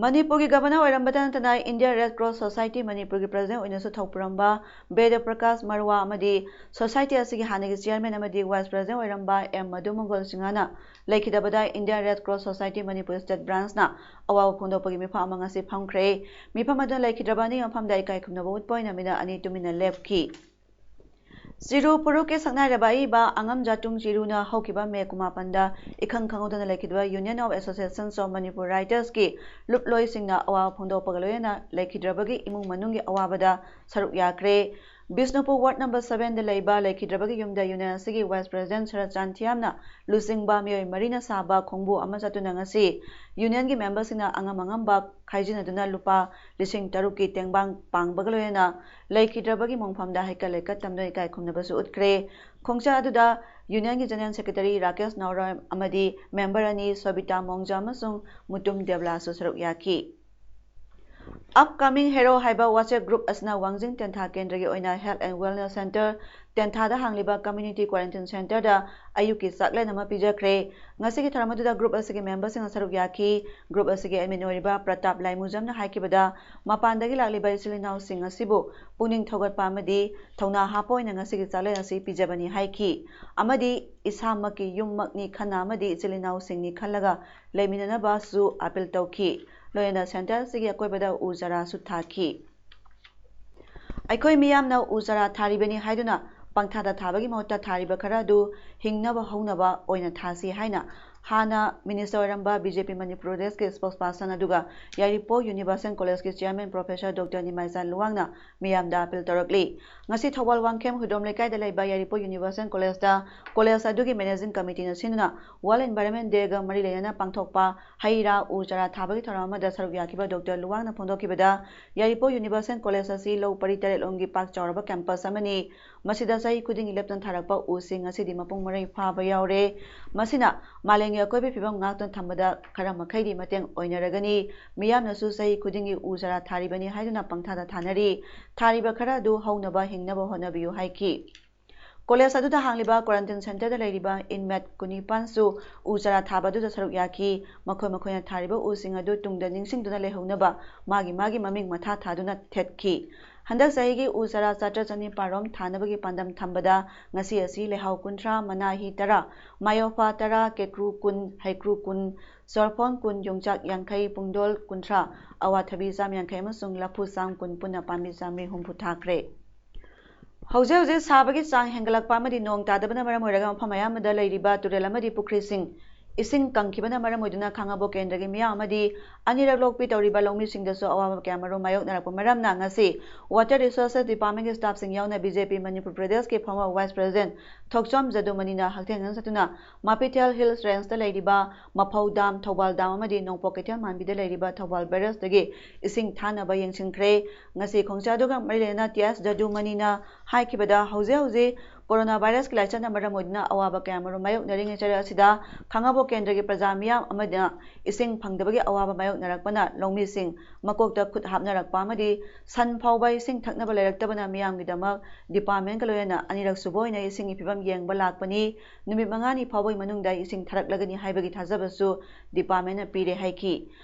ꯃꯅꯤꯄꯨꯔꯒꯤ Governor ꯑꯣꯏꯔꯝꯕꯇ ꯅꯠꯇꯅ India Red Cross Society ꯃꯅꯤꯄꯨꯔꯒꯤ President ꯑꯣꯏꯅꯁꯨ ꯊꯧꯄꯨꯔꯝꯕ ꯕꯦꯗ ꯄ꯭ꯔꯀꯥꯁ ꯃꯔꯋꯥ ꯑꯃꯗꯤ Society ꯑꯁꯤꯒꯤ ꯍꯥꯟꯅꯒꯤ Chairman ꯑꯃꯗꯤ Vice President ꯑꯣꯏꯔꯝꯕ ꯑꯦꯝ ꯃꯙꯨ ꯃꯪꯒꯣꯜ ꯁꯤꯡꯍꯅ ꯂꯩꯈꯤꯗꯕꯗ India Red Cross Society Manipur State Branchꯅ ꯑꯋꯥꯕ ꯐꯣꯡꯗꯣꯛꯄꯒꯤ ꯃꯤꯐꯝ ꯑꯃ ꯉꯁꯤ ꯐꯝꯈ꯭ꯔꯦ꯫ ꯃꯤꯐꯝ ꯑꯗꯨꯅ ꯂꯩꯈꯤꯗ꯭ꯔꯕ ꯑꯅꯤꯒꯤ ꯃꯐꯝꯗ ꯏꯀꯥꯏ ꯈꯨꯝꯅꯕ ꯎꯠꯄ ꯑꯣꯏꯅ ꯃꯤꯅꯠ ꯑꯅꯤ ꯇꯨꯃꯤꯟꯅ ꯂꯦꯞꯈꯤ꯫ ꯆꯤꯔꯨ ꯐꯨꯔꯨꯞꯀꯤ ꯁꯛꯅꯥꯏꯔꯕ ꯑꯏꯕ ꯑꯉꯝ ꯖꯥꯇꯨꯡ ꯆꯤꯔꯨꯅ ꯍꯧꯈꯤꯕ ꯃꯦ ꯀꯨꯟꯃꯥꯄꯟꯗ ꯏꯈꯪ ꯈꯪꯍꯧꯗꯅ ꯂꯩꯈꯤꯗꯕ Union of Associations of Manipur Writersꯀꯤ ꯂꯨꯞꯂꯣꯏꯁꯤꯡꯅ ꯑꯋꯥꯕ ꯐꯣꯡꯗꯣꯛꯄꯒ ꯂꯣꯏꯅꯅ ꯂꯩꯈꯤꯗ꯭ꯔꯕꯒꯤ ꯏꯃꯨꯡ ꯃꯅꯨꯡꯒꯤ ꯑꯋꯥꯕꯗ ꯁꯔꯨꯛ ꯌꯥꯈ꯭ꯔꯦ꯫ ꯕꯤꯁꯅꯨꯄꯨꯔ Ward number sevenꯗ ꯂꯩꯕ ꯂꯩꯈꯤꯗ꯭ꯔꯕꯒꯤ ꯌꯨꯝꯗ Union ꯑꯁꯤꯒꯤ Vice President ꯁꯔꯠꯆꯥꯟ ꯊꯤꯌꯥꯝꯅ ꯂꯨꯆꯤꯡꯕ ꯃꯤꯑꯣꯏ ꯃꯔꯤꯅ ꯁꯥꯕ ꯈꯣꯡꯕꯨ ꯑꯃ ꯆꯠꯇꯨꯅ ꯉꯁꯤ Unionꯒꯤ memberꯁꯤꯡꯅ ꯑꯉꯝ ꯑꯉꯝꯕ ꯈꯥꯏꯖꯤꯟꯅꯗꯨꯅ ꯂꯨꯄꯥ ꯂꯤꯁꯤꯡ ꯇꯔꯨꯛꯀꯤ ꯇꯦꯡꯕꯥꯡ ꯄꯥꯡꯕꯒ ꯂꯣꯏꯅꯅ ꯂꯩꯈꯤꯗ꯭ꯔꯕꯒꯤ ꯃꯣꯡꯐꯝꯗ ꯍꯩꯀꯠ ꯂꯩꯀꯠ ꯇꯝꯗꯨꯅ ꯏꯀꯥꯏ ꯈꯨꯝꯅꯕꯁꯨ ꯎꯠꯈ꯭ꯔꯦ꯫ ꯈꯣꯡꯆꯠ ꯑꯗꯨꯗ Unionꯒꯤ General Secretary ꯔꯥꯀꯦꯁ ꯅꯥꯎꯔꯦꯝ ꯑꯃꯗꯤ member ꯑꯅꯤ ꯁꯣꯕꯤꯇꯥ ꯃꯣꯡꯖꯥ ꯑꯃꯁꯨꯡ ꯃꯨꯇꯨꯝ ꯗꯦꯕꯂꯥꯁꯨ ꯁꯔꯨꯛ ꯌꯥꯈꯤ꯫ Upcoming Hero ꯍꯥꯏꯕ WhatsApp group ꯑꯁꯤꯅ ꯋꯥꯡꯖꯤꯡ ꯇꯦꯟꯊꯥ ꯀꯦꯟꯗ꯭ꯔꯒꯤ ꯑꯣꯏꯅ Health and Wellness Centre, ꯇꯦꯟꯊꯥꯗ ꯍꯥꯡꯂꯤꯕ Community Quarantine Centreꯗ ꯑꯌꯨꯛꯀꯤ ꯆꯥꯛꯂꯦꯟ ꯑꯃ ꯄꯤꯖꯈ꯭ꯔꯦ꯫ ꯉꯁꯤꯒꯤ ꯊꯧꯔꯝ ꯑꯗꯨꯗ group ꯑꯁꯤꯒꯤ memberꯁꯤꯡꯅ ꯁꯔꯨꯛ ꯌꯥꯈꯤ꯫ Group ꯑꯁꯤꯒꯤ admin ꯑꯣꯏꯔꯤꯕ ꯄ꯭ꯔꯇꯥꯞ ꯂꯥꯏꯃꯨꯖꯝꯅ ꯍꯥꯏꯈꯤꯕꯗ, ꯃꯄꯥꯟꯗꯒꯤ ꯂꯥꯛꯂꯤꯕ ꯏꯆꯤꯜ ꯏꯅꯥꯎꯁꯤꯡ ꯑꯁꯤꯕꯨ ꯄꯨꯛꯅꯤꯡ ꯊꯧꯒꯠꯄ ꯑꯃꯗꯤ ꯊꯧꯅꯥ ꯍꯥꯞꯄ ꯑꯣꯏꯅ ꯉꯁꯤꯒꯤ ꯆꯥꯛꯂꯦꯟ ꯑꯁꯤ ꯄꯤꯖꯕꯅꯤ ꯍꯥꯏꯈꯤ꯫ ꯑꯃꯗꯤ ꯏꯁꯥꯃꯛꯀꯤ ꯌꯨꯝꯃꯛꯅꯤ ꯈꯟꯅ ꯑꯃꯗꯤ ꯏꯆꯤꯜ ꯏꯅꯥꯎꯁꯤꯡꯅꯤ ꯈꯜꯂꯒ ꯂꯩꯃꯤꯟꯅꯅꯕꯁꯨ appeal ꯇꯧꯈꯤ꯫ ꯂꯣꯏꯅꯅ centre ꯑꯁꯤꯒꯤ ꯑꯀꯣꯏꯕꯗ ꯎ ꯆꯥꯔꯥꯁꯨ ꯊꯥꯈꯤ꯫ ꯑꯩꯈꯣꯏ ꯃꯤꯌꯥꯝꯅ ꯎ ꯆꯥꯔꯥ ꯊꯥꯔꯤꯕꯅꯤ ꯍꯥꯏꯗꯨꯅ ꯄꯪꯊꯥꯗ ꯊꯥꯕꯒꯤ ꯃꯍꯨꯠꯇ ꯊꯥꯔꯤꯕ ꯈꯔ ꯑꯗꯨ ꯍꯤꯡꯅꯕ ꯍꯧꯅꯕ ꯑꯣꯏꯅ ꯊꯥꯁꯤ ꯍꯥꯏꯅ ꯍꯥꯟꯅ minister ꯑꯣꯏꯔꯝꯕ BJP ꯃꯅꯤꯄꯨꯔ ꯄ꯭ꯔꯗꯦꯁꯀꯤ spokesperson ꯑꯗꯨꯒ ꯌꯥꯏꯔꯤꯄꯣꯛ University Collegeꯀꯤ chairman Professor Doctor ꯅꯤꯃꯥꯏꯆꯥꯟ ꯂꯨꯋꯥꯡꯅ ꯃꯤꯌꯥꯝꯗ appeal ꯇꯧꯔꯛꯂꯤ꯫ ꯉꯁꯤ ꯊꯧꯕꯥꯜ ꯋꯥꯡꯈꯦꯝ ꯍꯨꯏꯗ꯭ꯔꯣꯝ ꯂꯩꯀꯥꯏꯗ ꯂꯩꯕ ꯌꯥꯏꯔꯤꯄꯣꯛ University Collegeꯇ college ꯑꯗꯨꯒꯤ managing committeeꯅ ꯁꯤꯟꯗꯨꯅ World Environment Dayꯒ ꯃꯔꯤ ꯂꯩꯅꯅ ꯄꯥꯡꯊꯣꯛꯄ ꯍꯩ ꯔꯥ ꯎ ꯆꯥꯔꯥ ꯊꯥꯕꯒꯤ ꯊꯧꯔꯝ ꯑꯃꯗ ꯁꯔꯨꯛ ꯌꯥꯈꯤꯕ Doctor ꯂꯨꯋꯥꯡꯅ ꯐꯣꯡꯗꯣꯛꯈꯤꯕꯗ, ꯌꯥꯏꯔꯤꯄꯣꯛ University College ꯑꯁꯤ ꯂꯧ ꯄꯔꯤ ꯇꯔꯦꯠꯂꯣꯝꯒꯤ ꯄꯥꯛ ꯆꯥꯎꯔꯕ campus ꯑꯃꯅꯤ꯫ ꯃꯁꯤꯗ ꯆꯍꯤ ꯈꯨꯗꯤꯡꯒꯤ ꯂꯦꯞꯇꯅ ꯊꯥꯔꯛꯄ ꯎꯁꯤꯡ ꯉꯁꯤꯗꯤ ꯃꯄꯨꯡ ꯃꯔꯩ ꯐꯥꯕ ꯌꯥꯎꯔꯦ꯫ ꯃꯁꯤꯅ ꯃꯥꯂꯦꯝꯒꯤ ꯑꯀꯣꯏꯕꯒꯤ ꯐꯤꯕꯝ ꯉꯥꯛꯇꯨꯅ ꯊꯝꯕꯗ ꯈꯔ ꯃꯈꯩꯗꯤ ꯃꯇꯦꯡ ꯑꯣꯏꯅꯔꯒꯅꯤ꯫ ꯃꯤꯌꯥꯝꯅꯁꯨ ꯆꯍꯤ ꯈꯨꯗꯤꯡꯒꯤ ꯎ ꯆꯥꯔꯥ ꯊꯥꯔꯤꯕꯅꯤ ꯍꯥꯏꯗꯨꯅ ꯄꯪꯊꯥꯗ ꯊꯥꯅꯔꯤ꯫ ꯊꯥꯔꯤꯕ ꯈꯔ ꯑꯗꯨ ꯍꯧꯅꯕ ꯍꯤꯡꯅꯕ ꯍꯣꯠꯅꯕꯤꯌꯨ ꯍꯥꯏꯈꯤ꯫ College ꯑꯗꯨꯗ ꯍꯥꯡꯂꯤꯕ quarantine centreꯗ ꯂꯩꯔꯤꯕ inmate ꯀꯨꯟꯅꯤꯄꯥꯟꯁꯨ ꯎ ꯆꯥꯔꯥ ꯊꯥꯕ ꯑꯗꯨꯗ ꯁꯔꯨꯛ ꯌꯥꯈꯤ꯫ ꯃꯈꯣꯏ ꯃꯈꯣꯏꯅ ꯊꯥꯔꯤꯕ ꯎꯁꯤꯡ ꯑꯗꯨ ꯇꯨꯡꯗ ꯅꯤꯡꯁꯤꯡꯗꯨꯅ ꯂꯩꯍꯧꯅꯕ ꯃꯥꯒꯤ ꯃꯥꯒꯤ ꯃꯃꯤꯡ ꯃꯊꯥ ꯊꯥꯗꯨꯅ ꯊꯦꯠꯈꯤ꯫ ꯍꯟꯗꯛ ꯆꯍꯤꯒꯤ ꯎ ꯆꯥꯔꯥ ꯆꯥꯇ꯭ꯔꯦꯠ ꯆꯅꯤꯄꯥꯟ ꯔꯣꯝ ꯊꯥꯅꯕꯒꯤ ꯄꯥꯟꯗꯝ ꯊꯝꯕꯗ ꯉꯁꯤ ꯑꯁꯤ ꯂꯩꯍꯥꯎ ꯀꯨꯟꯊ꯭ꯔꯥ, ꯃꯅꯥ ꯍꯤ ꯇꯔꯥ, ꯃꯥꯌꯣꯐꯥ ꯇꯔꯥ, ꯀꯦꯀ꯭ꯔꯨ ꯀꯨꯟ, ꯍꯩꯀ꯭ꯔꯨ ꯀꯨꯟ, ꯆꯣꯔꯐꯣꯟ ꯀꯨꯟ, ꯌꯣꯡꯆꯥꯛ ꯌꯥꯡꯈꯩ, ꯄꯨꯡꯗꯣꯜ ꯀꯨꯟꯊ꯭ꯔꯥ, ꯑꯋꯥꯊꯕꯤ ꯆꯥꯝ ꯌꯥꯡꯈꯩ ꯑꯃꯁꯨꯡ ꯂꯐꯨ ꯆꯥꯝ ꯀꯨꯟ ꯄꯨꯟꯅ ꯄꯥꯝꯕꯤ ꯆꯥꯃꯔꯤ ꯍꯨꯝꯐꯨ ꯊꯥꯈ꯭ꯔꯦ꯫ ꯍꯧꯖꯤꯛ ꯍꯧꯖꯤꯛ ꯁꯥꯕꯒꯤ ꯆꯥꯡ ꯍꯦꯟꯒꯠꯂꯛꯄ ꯑꯃꯗꯤ ꯅꯣꯡ ꯇꯥꯗꯕꯅ ꯃꯔꯝ ꯑꯣꯏꯔꯒ ꯃꯐꯝ ꯑꯌꯥꯝꯕꯗ ꯂꯩꯔꯤꯕ ꯇꯨꯔꯦꯜ ꯑꯃꯗꯤ ꯄꯨꯈ꯭ꯔꯤꯁꯤꯡ ꯏꯁꯤꯡ ꯀꯪꯈꯤꯕꯅ ꯃꯔꯝ ꯑꯣꯏꯗꯨꯅ ꯈꯥꯉꯕꯣꯛ ꯀꯦꯟꯗ꯭ꯔꯒꯤ ꯃꯤꯌꯥꯝ ꯑꯃꯗꯤ ꯑꯅꯤꯔꯛ ꯂꯣꯛꯄꯤ ꯇꯧꯔꯤꯕ ꯂꯧꯃꯤꯁꯤꯡꯗꯁꯨ ꯑꯋꯥꯕ ꯀꯌꯥꯃꯔꯨꯝ ꯃꯥꯌꯣꯛꯅꯔꯛꯄ ꯃꯔꯝꯅ ꯉꯁꯤ Water Resources Departmentꯀꯤ staffꯁꯤꯡ ꯌꯥꯎꯅ BJP ꯃꯅꯤꯄꯨꯔ ꯄ꯭ꯔꯗꯦꯁꯀꯤ former vice president ꯊꯣꯛꯆꯣꯝ ꯖꯗꯨꯃꯅꯤꯅ ꯍꯛꯊꯦꯡꯅꯅ ꯆꯠꯇꯨꯅ ꯃꯥꯄꯤꯊꯦꯜ Hills Rangeꯇ ꯂꯩꯔꯤꯕ ꯃꯐꯧ dam, ꯊꯧꯕꯥꯜ dam ꯑꯃꯗꯤ ꯅꯣꯡꯄꯣꯛ ꯀꯩꯊꯦꯜ ꯃꯥꯟꯕꯤꯗ ꯂꯩꯔꯤꯕ ꯊꯧꯕꯥꯜ barrageꯇꯒꯤ ꯏꯁꯤꯡ ꯊꯥꯅꯕ ꯌꯦꯡꯁꯤꯟꯈ꯭ꯔꯦ꯫ ꯉꯁꯤ ꯈꯣꯡꯆꯠ ꯑꯗꯨꯒ ꯃꯔꯤ ꯂꯩꯅꯅ ꯇꯤ ꯑꯦꯁ ꯖꯗꯨꯃꯅꯤꯅ ꯍꯥꯏꯈꯤꯕꯗ, ꯍꯧꯖꯤꯛ ꯍꯧꯖꯤꯛ ꯀꯣꯔꯣꯅꯥ ꯚꯥꯏꯔꯁꯀꯤ ꯂꯥꯏꯆꯠꯅ ꯃꯔꯝ ꯑꯣꯏꯗꯨꯅ ꯑꯋꯥꯕ ꯀꯌꯥꯃꯔꯨꯝ ꯃꯥꯌꯣꯛꯅꯔꯤꯉꯩ ꯆꯔꯛ ꯑꯁꯤꯗ ꯈꯥꯉꯕꯣꯛ ꯀꯦꯟꯗ꯭ꯔꯒꯤ ꯄ꯭ꯔꯖꯥ ꯃꯤꯌꯥꯝ ꯑꯃꯗ ꯏꯁꯤꯡ ꯐꯪꯗꯕꯒꯤ ꯑꯋꯥꯕ ꯃꯥꯌꯣꯛꯅꯔꯛꯄꯅ ꯂꯧꯃꯤꯁꯤꯡ ꯃꯀꯣꯛꯇ ꯈꯨꯠ ꯍꯥꯞꯅꯔꯛꯄ ꯑꯃꯗꯤ ꯁꯟ ꯐꯥꯎꯕ ꯏꯁꯤꯡ ꯊꯛꯅꯕ ꯂꯩꯔꯛꯇꯕꯅ ꯃꯤꯌꯥꯝꯒꯤꯗꯃꯛ ꯗꯤꯄꯥꯔꯠꯃꯦꯟꯒ ꯂꯣꯏꯅꯅ ꯑꯅꯤꯔꯛ ꯁꯨꯕ ꯑꯣꯏꯅ ꯏꯁꯤꯡꯒꯤ ꯐꯤꯕꯝ ꯌꯦꯡꯕ ꯂꯥꯛꯄꯅꯤ꯫ ꯅꯨꯃꯤꯠ ꯃꯉꯥꯅꯤ ꯐꯥꯎꯕꯒꯤ ꯃꯅꯨꯡꯗ ꯏꯁꯤꯡ ꯊꯥꯔꯛꯂꯒꯅꯤ ꯍꯥꯏꯕꯒꯤ ꯊꯥꯖꯕꯁꯨ ꯗꯤꯄꯥꯔꯠꯃꯦꯟꯅ ꯄꯤꯔꯦ ꯍꯥꯏꯈꯤ꯫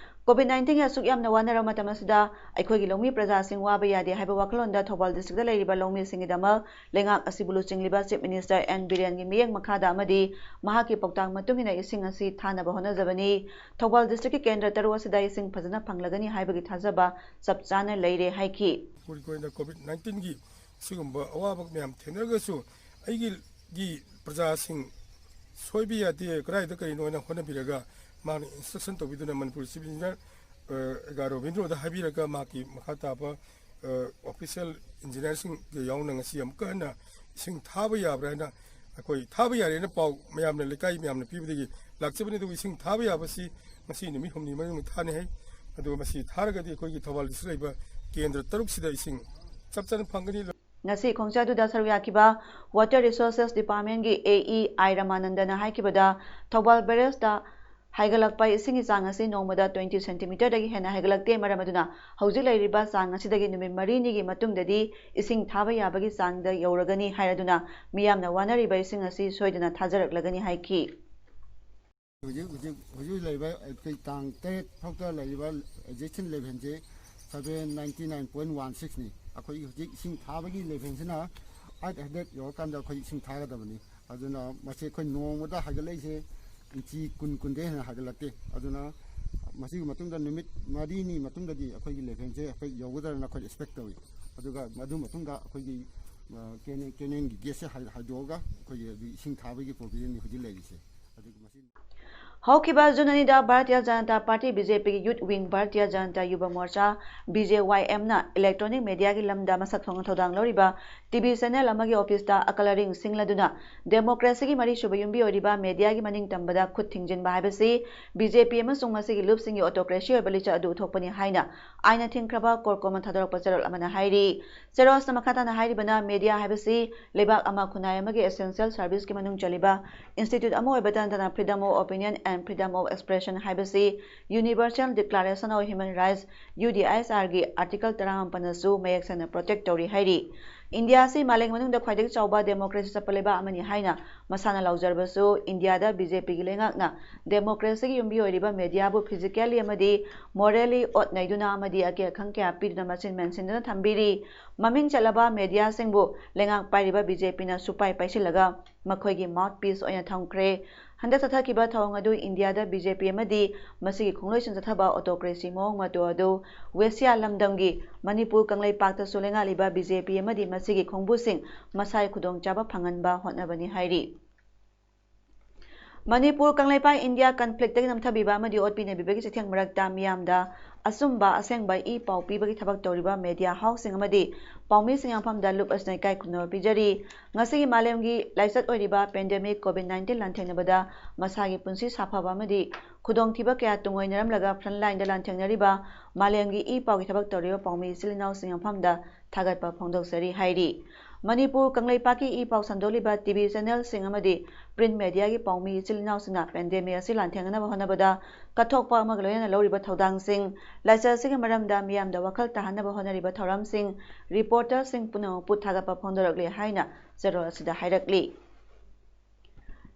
ꯀꯣꯚꯤꯗ ꯅꯥꯏꯟꯇꯤꯟꯒꯤ ꯑꯁꯨꯛ ꯌꯥꯝꯅ ꯋꯥꯅꯔꯕ ꯃꯇꯝ ꯑꯁꯤꯗ ꯑꯩꯈꯣꯏꯒꯤ ꯂꯧꯃꯤ ꯄ꯭ꯔꯖꯥꯁꯤꯡ ꯋꯥꯕ ꯌꯥꯗꯦ ꯍꯥꯏꯕ ꯋꯥꯈꯜꯂꯣꯟꯗ ꯊꯧꯕꯥꯜ ꯗꯤꯁꯇ꯭ꯔꯤꯛꯇ ꯂꯩꯔꯤꯕ ꯂꯧꯃꯤꯁꯤꯡꯒꯤꯗꯃꯛ ꯂꯩꯉꯥꯛ ꯑꯁꯤꯕꯨ ꯂꯨꯆꯤꯡꯂꯤꯕ ꯆꯤꯐ ꯃꯤꯅꯤꯁꯇꯔ ꯑꯦꯟ ꯕꯤꯔꯦꯟꯒꯤ ꯃꯤꯠꯌꯦꯡ ꯃꯈꯥꯗ ꯑꯃꯗꯤ ꯃꯍꯥꯛꯀꯤ ꯄꯥꯎꯇꯥꯛ ꯃꯇꯨꯡ ꯏꯟꯅ ꯏꯁꯤꯡ ꯑꯁꯤ ꯊꯥꯅꯕ ꯍꯣꯠꯅꯖꯕꯅꯤ꯫ ꯊꯧꯕꯥꯜ ꯗꯤꯁꯇ꯭ꯔꯤꯛꯀꯤ ꯀꯦꯟꯗ꯭ꯔ ꯇꯔꯨꯛ ꯑꯁꯤꯗ ꯏꯁꯤꯡ ꯐꯖꯅ ꯐꯪꯂꯒꯅꯤ ꯍꯥꯏꯕꯒꯤ ꯊꯥꯖꯕ ꯆꯞ ꯆꯥꯅ ꯂꯩꯔꯦ ꯍꯥꯏꯈꯤ꯫ ꯃꯅꯤꯄꯨꯔꯒꯤ ꯑꯣꯏꯅ ꯀꯣꯚꯤꯗ ꯅꯥꯏꯟꯇꯤꯟꯒꯤ ꯁꯤꯒꯨꯝꯕ ꯑꯋꯥꯕ ꯃꯌꯥꯝ ꯊꯦꯡꯅꯔꯒꯁꯨ ꯑꯩꯒꯤ ꯒꯤ ꯄ꯭ꯔꯖꯥꯁꯤꯡ ꯁꯣꯏꯕ ꯌꯥꯗꯦ, ꯀꯗꯥꯏꯗ ꯀꯔꯤꯅꯣ ꯍꯥꯏꯅ ꯍꯣꯠꯅꯕꯤꯔꯒ ꯃꯥꯅ ꯏꯟꯁꯇ꯭ꯔꯛꯁꯟ ꯇꯧꯕꯤꯗꯨꯅ ꯃꯅꯤꯄꯨꯔ ꯆꯤꯐ ꯏꯟꯖꯤꯅꯤꯌꯔ, ꯑ, ꯑꯦꯒꯥꯔꯣ ꯔꯣꯕꯤꯟꯗ꯭ꯔꯣꯗ ꯍꯥꯏꯕꯤꯔꯒ ꯃꯍꯥꯛꯀꯤ ꯃꯈꯥ ꯇꯥꯕ, ꯑ, ꯑꯣꯐꯤꯁꯤꯌꯦꯜ ꯏꯟꯖꯤꯅꯤꯌꯔꯁꯤꯡꯒ ꯌꯥꯎꯅ ꯉꯁꯤ ꯑꯃꯨꯛꯀ ꯍꯟꯅ ꯏꯁꯤꯡ ꯊꯥꯕ ꯌꯥꯕ꯭ꯔꯥ ꯍꯥꯏꯅ ꯑꯩꯈꯣꯏ ꯊꯥꯕ ꯌꯥꯔꯦꯅ ꯄꯥꯎ ꯃꯌꯥꯝꯅ, ꯂꯩꯀꯥꯏ ꯃꯌꯥꯝꯅ ꯄꯤꯕꯗꯒꯤ ꯂꯥꯛꯆꯕꯅꯤ꯫ ꯑꯗꯨꯕꯨ ꯏꯁꯤꯡ ꯊꯥꯕ ꯌꯥꯕꯁꯤ ꯉꯁꯤ ꯅꯨꯃꯤꯠ ꯍꯨꯝꯅꯤ ꯃꯔꯤꯅꯤ ꯊꯥꯅꯤ ꯍꯥꯏ꯫ ꯑꯗꯨꯒ ꯃꯁꯤ ꯊꯥꯔꯒꯗꯤ ꯑꯩꯈꯣꯏꯒꯤ ꯊꯧꯕꯥꯜ ꯗꯤꯁꯇ꯭ꯔꯤꯛ ꯂꯩꯕ ꯀꯦꯟꯗ꯭ꯔ ꯇꯔꯨꯛꯁꯤꯗ ꯏꯁꯤꯡ ꯆꯞ ꯆꯥꯅ ꯐꯪꯒꯅꯤ꯫ ꯉꯁꯤ ꯈꯣꯡꯆꯠ ꯑꯗꯨꯗ ꯁꯔꯨꯛ ꯌꯥꯈꯤꯕ ꯋꯥꯇꯔ ꯔꯤꯁꯣꯔꯁꯦꯁ ꯗꯤꯄꯥꯔꯠꯃꯦꯟꯒꯤ ꯑꯦ ꯏ ꯑꯥꯏ ꯔꯃꯥꯅꯟꯗꯅ ꯍꯥꯏꯈꯤꯕꯗ, ꯊꯧꯕꯥꯜ ꯕꯦꯔꯦꯖꯇ ꯍꯥꯏꯒꯠꯂꯛꯄ ꯏꯁꯤꯡꯒꯤ ꯆꯥꯡ ꯑꯁꯤ ꯅꯣꯡꯃꯗ ꯇ꯭ꯋꯦꯟꯇꯤ ꯁꯦꯟꯇꯤꯃꯤꯇꯔꯗꯒꯤ ꯍꯦꯟꯅ ꯍꯥꯏꯒꯠꯂꯛꯇꯦ꯫ ꯃꯔꯝ ꯑꯗꯨꯅ ꯍꯧꯖꯤꯛ ꯂꯩꯔꯤꯕ ꯆꯥꯡ ꯑꯁꯤꯗꯒꯤ ꯅꯨꯃꯤꯠ ꯃꯔꯤꯅꯤꯒꯤ ꯃꯇꯨꯡꯗꯗꯤ ꯏꯁꯤꯡ ꯊꯥꯕ ꯌꯥꯕꯒꯤ ꯆꯥꯡꯗ ꯌꯧꯔꯒꯅꯤ ꯍꯥꯏꯔꯗꯨꯅ ꯃꯤꯌꯥꯝꯅ ꯋꯥꯅꯔꯤꯕ ꯏꯁꯤꯡ ꯑꯁꯤ ꯁꯣꯏꯗꯅ ꯊꯥꯖꯔꯛꯂꯒꯅꯤ ꯍꯥꯏꯈꯤ꯫ ꯍꯧꯖꯤꯛ, ꯍꯧꯖꯤꯛ, ꯍꯧꯖꯤꯛ ꯂꯩꯔꯤꯕ ꯑꯩꯈꯣꯏ ꯇꯥꯡ ꯇꯔꯦꯠ ꯐꯥꯎꯗ ꯂꯩꯔꯤꯕ ꯑꯦꯛꯖꯤꯁꯇꯤꯡ ꯂꯦꯚꯦꯜꯁꯦ seven ninety nine point one six ꯅꯤ꯫ ꯑꯩꯈꯣꯏ ꯍꯧꯖꯤꯛ ꯏꯁꯤꯡ ꯊꯥꯕꯒꯤ ꯂꯦꯚꯦꯜꯁꯤꯅ eight hundred ꯌꯧꯔꯀꯥꯟꯗ ꯑꯩꯈꯣꯏ ꯏꯁꯤꯡ ꯊꯥꯒꯗꯕꯅꯤ꯫ ꯑꯗꯨꯅ ꯃꯁꯤ ꯑꯩꯈꯣꯏ ꯅꯣꯡꯃꯗ ꯍꯥꯏꯒꯠꯂꯛꯏꯁꯦ ꯏꯟꯆꯤ ꯀꯨꯟ, ꯀꯨꯟꯗꯩ ꯍꯦꯟꯅ ꯍꯥꯏꯒꯠꯂꯛꯇꯦ꯫ ꯑꯗꯨꯅ ꯃꯁꯤꯒꯤ ꯃꯇꯨꯡꯗ ꯅꯨꯃꯤꯠ ꯃꯔꯤꯅꯤ ꯃꯇꯨꯡꯗꯗꯤ ꯑꯩꯈꯣꯏꯒꯤ ꯂꯦꯚꯦꯜꯁꯦ ꯑꯩꯈꯣꯏ ꯌꯧꯒꯗ꯭ꯔꯅ ꯑꯩꯈꯣꯏ ꯑꯦꯛꯁꯄꯦꯛ ꯇꯧꯏ꯫ ꯑꯗꯨꯒ ꯃꯗꯨ ꯃꯇꯨꯡꯗ ꯑꯩꯈꯣꯏꯒꯤ, ꯑ, ꯀꯦꯅꯦ-, ꯀꯦꯅꯦꯜꯒꯤ ꯒꯦꯠꯁꯦ ꯍꯥꯏ-, ꯍꯥꯏꯗꯣꯛꯑꯒ ꯑꯩꯈꯣꯏꯒꯤ ꯍꯧꯖꯤꯛ ꯏꯁꯤꯡ ꯊꯥꯕꯒꯤ ꯄ꯭ꯔꯣꯕꯤꯖꯟꯅꯤ ꯍꯧꯖꯤꯛ ꯂꯩꯔꯤꯁꯦ꯫ ꯑꯗꯨꯒ ꯃꯁꯤ ꯍꯧꯈꯤꯕ ꯖꯨꯟ ꯑꯅꯤꯗ Bharatiya Janata party, B J ꯄꯤꯒꯤ ꯌꯨꯠ wing Bharatiya Janata ꯌꯨꯕ ꯃꯣꯔꯆꯥ, V J ꯋꯥꯏ ꯑꯦꯝꯅ ꯏꯂꯦꯛꯇ꯭ꯔꯣꯅꯤꯛ ꯃꯦꯗꯤꯌꯥꯒꯤ ꯂꯝꯗ ꯃꯁꯛ ꯊꯣꯡꯅ ꯊꯧꯗꯥꯡ ꯂꯧꯔꯤꯕ ꯇꯤ ꯚꯤ ꯆꯦꯅꯦꯜ ꯑꯃꯒꯤ ꯑꯣꯐꯤꯁꯇ ꯑꯀꯜ ꯑꯔꯤꯡ ꯁꯤꯡꯂꯗꯨꯅ ꯗꯦꯃꯣꯀ꯭ꯔꯦꯁꯤꯒꯤ ꯃꯔꯤꯁꯨꯕ ꯌꯨꯝꯕꯤ ꯑꯣꯏꯔꯤꯕ ꯃꯦꯗꯤꯌꯥꯒꯤ ꯃꯅꯤꯡ ꯇꯝꯕꯗ ꯈꯨꯠ ꯊꯤꯡꯖꯤꯟꯕ ꯍꯥꯏꯕꯁꯤ ꯕꯤ ꯖꯦ ꯄꯤ ꯑꯃꯁꯨꯡ ꯃꯁꯤꯒꯤ ꯂꯨꯞꯁꯤꯡꯒꯤ ꯑꯣꯇꯣꯀ꯭ꯔꯦꯁꯤ ꯑꯣꯏꯕ ꯂꯤꯆꯠ ꯑꯗꯨ ꯎꯠꯊꯣꯛꯄꯅꯤ ꯍꯥꯏꯅ ꯑꯥꯏꯟꯅ ꯊꯤꯡꯈ꯭ꯔꯕ ꯀꯣꯔ ꯀꯣꯃꯟ ꯊꯥꯗꯣꯔꯛꯄ ꯆꯦꯔꯣꯜ ꯑꯃꯅ ꯍꯥꯏꯔꯤ꯫ ꯆꯦꯔꯣꯜꯁꯅ ꯃꯈꯥ ꯇꯥꯅ ꯍꯥꯏꯔꯤꯕꯅ, ꯃꯦꯗꯤꯌꯥ ꯍꯥꯏꯕꯁꯤ ꯂꯩꯕꯥꯛ ꯑꯃ ꯈꯨꯟꯅꯥꯏ ꯑꯃꯒꯤ ꯑꯦꯁꯦꯟꯁꯤꯌꯦꯜ ꯁꯔꯚꯤꯁꯀꯤ ꯃꯅꯨꯡ ꯆꯜꯂꯤꯕ ꯏꯟꯁꯇꯤꯇ꯭ꯌꯨꯠ ꯑꯃ ꯑꯣꯏꯕꯇ ꯅꯠꯇꯅ freedom of opinion and freedom of expression ꯍꯥꯏꯕꯁꯤ Universal Declaration of Human Rights, U D H ꯑꯥꯔꯒꯤ ꯑꯥꯔꯇꯤꯀꯜ ꯇꯔꯥꯃꯥꯄꯟꯅꯁꯨ ꯃꯌꯦꯛ ꯁꯦꯡꯅ ꯄ꯭ꯔꯣꯇꯦꯛ ꯇꯧꯔꯤ ꯍꯥꯏꯔꯤ꯫ ꯏꯟꯗꯤꯌꯥ ꯑꯁꯤ ꯃꯥꯂꯦꯝꯒꯤ ꯃꯅꯨꯡꯗ ꯈ꯭ꯋꯥꯏꯗꯒꯤ ꯆꯥꯎꯕ ꯗꯦꯃꯣꯀ꯭ꯔꯦꯁꯤ ꯆꯠꯄ ꯂꯩꯕꯥꯛ ꯑꯃꯅꯤ ꯍꯥꯏꯅ ꯃꯁꯥꯅ ꯂꯥꯎꯖꯔꯕꯁꯨ, ꯏꯟꯗꯤꯌꯥꯗ ꯕꯤ ꯖꯦ ꯄꯤꯒꯤ ꯂꯩꯉꯥꯛꯅ ꯗꯦꯃꯣꯀ꯭ꯔꯦꯁꯤꯒꯤ ꯌꯨꯝꯕꯤ ꯑꯣꯏꯔꯤꯕ ꯃꯦꯗꯤꯌꯥꯕꯨ ꯐꯤꯖꯤꯀꯦꯜꯂꯤ ꯑꯃꯗꯤ ꯃꯣꯔꯦꯜꯂꯤ ꯑꯣꯠ ꯅꯩꯗꯨꯅ ꯑꯃꯗꯤ ꯑꯀꯤ ꯑꯈꯪ ꯀꯌꯥ ꯄꯤꯗꯨꯅ ꯃꯆꯤꯟ ꯃꯦꯟꯁꯤꯟꯗꯨꯅ ꯊꯝꯕꯤꯔꯤ꯫ ꯃꯃꯤꯡ ꯆꯠꯂꯕ ꯃꯦꯗꯤꯌꯥꯁꯤꯡꯕꯨ ꯂꯩꯉꯥꯛ ꯄꯥꯏꯔꯤꯕ ꯕꯤ ꯖꯦ ꯄꯤꯅ ꯁꯨꯄꯥꯏ ꯄꯥꯏꯁꯤꯜꯂꯒ ꯃꯈꯣꯏꯒꯤ ꯃꯥꯎꯠ ꯄꯤꯁ ꯑꯣꯏꯅ ꯊꯝꯈ꯭ꯔꯦ꯫ ꯍꯟꯗꯛ ꯆꯠꯊꯈꯤꯕ ꯊꯧꯑꯣꯡ ꯑꯗꯨ ꯏꯟꯗꯤꯌꯥꯗ ꯕꯤ ꯖꯦ ꯄꯤ ꯑꯃꯗꯤ ꯃꯁꯤꯒꯤ ꯈꯣꯡꯂꯣꯏꯁꯤꯡ ꯆꯠꯊꯕ ꯑꯣꯇꯣꯀ꯭ꯔꯦꯁꯤ ꯃꯑꯣꯡ ꯃꯇꯧ ꯑꯗꯨ ꯋꯦꯁꯤꯌꯥ ꯂꯝꯗꯝꯒꯤ ꯃꯅꯤꯄꯨꯔ ꯀꯪꯂꯩꯄꯥꯛꯇꯁꯨ ꯂꯩꯉꯥꯛꯂꯤꯕ ꯕꯤ ꯖꯦ ꯄꯤ ꯑꯃꯗꯤ ꯃꯁꯤꯒꯤ ꯈꯣꯡꯕꯨꯁꯤꯡ ꯃꯁꯥꯒꯤ ꯈꯨꯗꯣꯡꯆꯥꯕ ꯐꯪꯍꯟꯕ ꯍꯣꯠꯅꯕꯅꯤ ꯍꯥꯏꯔꯤ꯫ ꯃꯅꯤꯄꯨꯔ ꯀꯪꯂꯩꯄꯥꯛ ꯏꯟꯗꯤꯌꯥ ꯀꯟꯐ꯭ꯂꯤꯛꯇꯒꯤ ꯅꯝꯊꯕꯤꯕ ꯑꯃꯗꯤ ꯑꯣꯠꯄꯤ ꯅꯩꯕꯤꯕꯒꯤ ꯆꯩꯊꯦꯡ ꯃꯔꯛꯇ ꯃꯤꯌꯥꯝꯗ ꯑꯆꯨꯝꯕ ꯑꯁꯦꯡꯕ ꯏ ꯄꯥꯎ ꯄꯤꯕꯒꯤ ꯊꯕꯛ ꯇꯧꯔꯤꯕ ꯃꯦꯗꯤꯌꯥ ꯍꯥꯎꯁꯁꯤꯡ ꯑꯃꯗꯤ ꯄꯥꯎꯃꯤꯁꯤꯡ ꯃꯐꯝꯗ ꯂꯨꯞ ꯑꯁꯤꯅ ꯏꯀꯥꯏ ꯈꯨꯝꯅꯕ ꯄꯤꯖꯔꯤ꯫ ꯉꯁꯤꯒꯤ ꯃꯥꯂꯦꯝꯒꯤ ꯂꯥꯏꯆꯠ ꯑꯣꯏꯔꯤꯕ ꯄꯦꯟꯗꯦꯃꯤꯛ ꯀꯣꯚꯤꯗ ꯅꯥꯏꯟꯇꯤꯟ ꯂꯥꯟꯊꯦꯡꯅꯕꯗ ꯃꯁꯥꯒꯤ ꯄꯨꯟꯁꯤ ꯁꯥꯐꯕ ꯑꯃꯗꯤ ꯈꯨꯗꯣꯡꯊꯤꯕ ꯀꯌꯥ ꯇꯨꯡꯑꯣꯏꯅꯔꯝꯂꯒ ꯐ꯭ꯔꯟꯠ ꯂꯥꯏꯟꯗ ꯂꯥꯟꯊꯦꯡꯅꯔꯤꯕ ꯃꯥꯂꯦꯝꯒꯤ ꯏ ꯄꯥꯎꯒꯤ ꯊꯕꯛ ꯇꯧꯔꯤꯕ ꯄꯥꯎꯃꯤ ꯏꯆꯤꯜ ꯏꯅꯥꯎꯁꯤꯡ ꯃꯐꯝꯗ ꯊꯥꯒꯠꯄ ꯐꯣꯡꯗꯣꯛꯆꯔꯤ ꯍꯥꯏꯔꯤ꯫ ꯃꯅꯤꯄꯨꯔ ꯀꯪꯂꯩꯄꯥꯛꯀꯤ ꯏ ꯄꯥꯎ ꯁꯟꯗꯣꯛꯂꯤꯕ ꯇꯤ ꯚꯤ ꯆꯦꯅꯦꯜꯁꯤꯡ ꯑꯃꯗꯤ ꯄ꯭ꯔꯤꯟꯠ ꯃꯦꯗꯤꯌꯥꯒꯤ ꯄꯥꯎꯃꯤ ꯏꯆꯤꯜ ꯏꯅꯥꯎꯁꯤꯡꯅ ꯄꯦꯟꯗꯦꯃꯤꯛ ꯑꯁꯤ ꯂꯥꯟꯊꯦꯡꯅꯅꯕ ꯍꯣꯠꯅꯕꯗ ꯀꯠꯊꯣꯛꯄ ꯑꯃꯒ ꯂꯣꯏꯅꯅ ꯂꯧꯔꯤꯕ ꯊꯧꯗꯥꯡꯁꯤꯡ, ꯂꯥꯏꯆꯠ ꯑꯁꯤꯒꯤ ꯃꯔꯝꯗ ꯃꯤꯌꯥꯝꯗ ꯋꯥꯈꯜ ꯇꯥꯍꯟꯅꯕ ꯍꯣꯠꯅꯔꯤꯕ ꯊꯧꯔꯝꯁꯤꯡ, ꯔꯤꯄꯣꯔꯇꯔꯁꯤꯡ ꯄꯨꯝꯅꯃꯛꯄꯨ ꯊꯥꯒꯠꯄ ꯐꯣꯡꯗꯣꯔꯛꯂꯤ ꯍꯥꯏꯅ ꯆꯦꯔꯣꯜ ꯑꯁꯤꯗ ꯍꯥꯏꯔꯛꯂꯤ꯫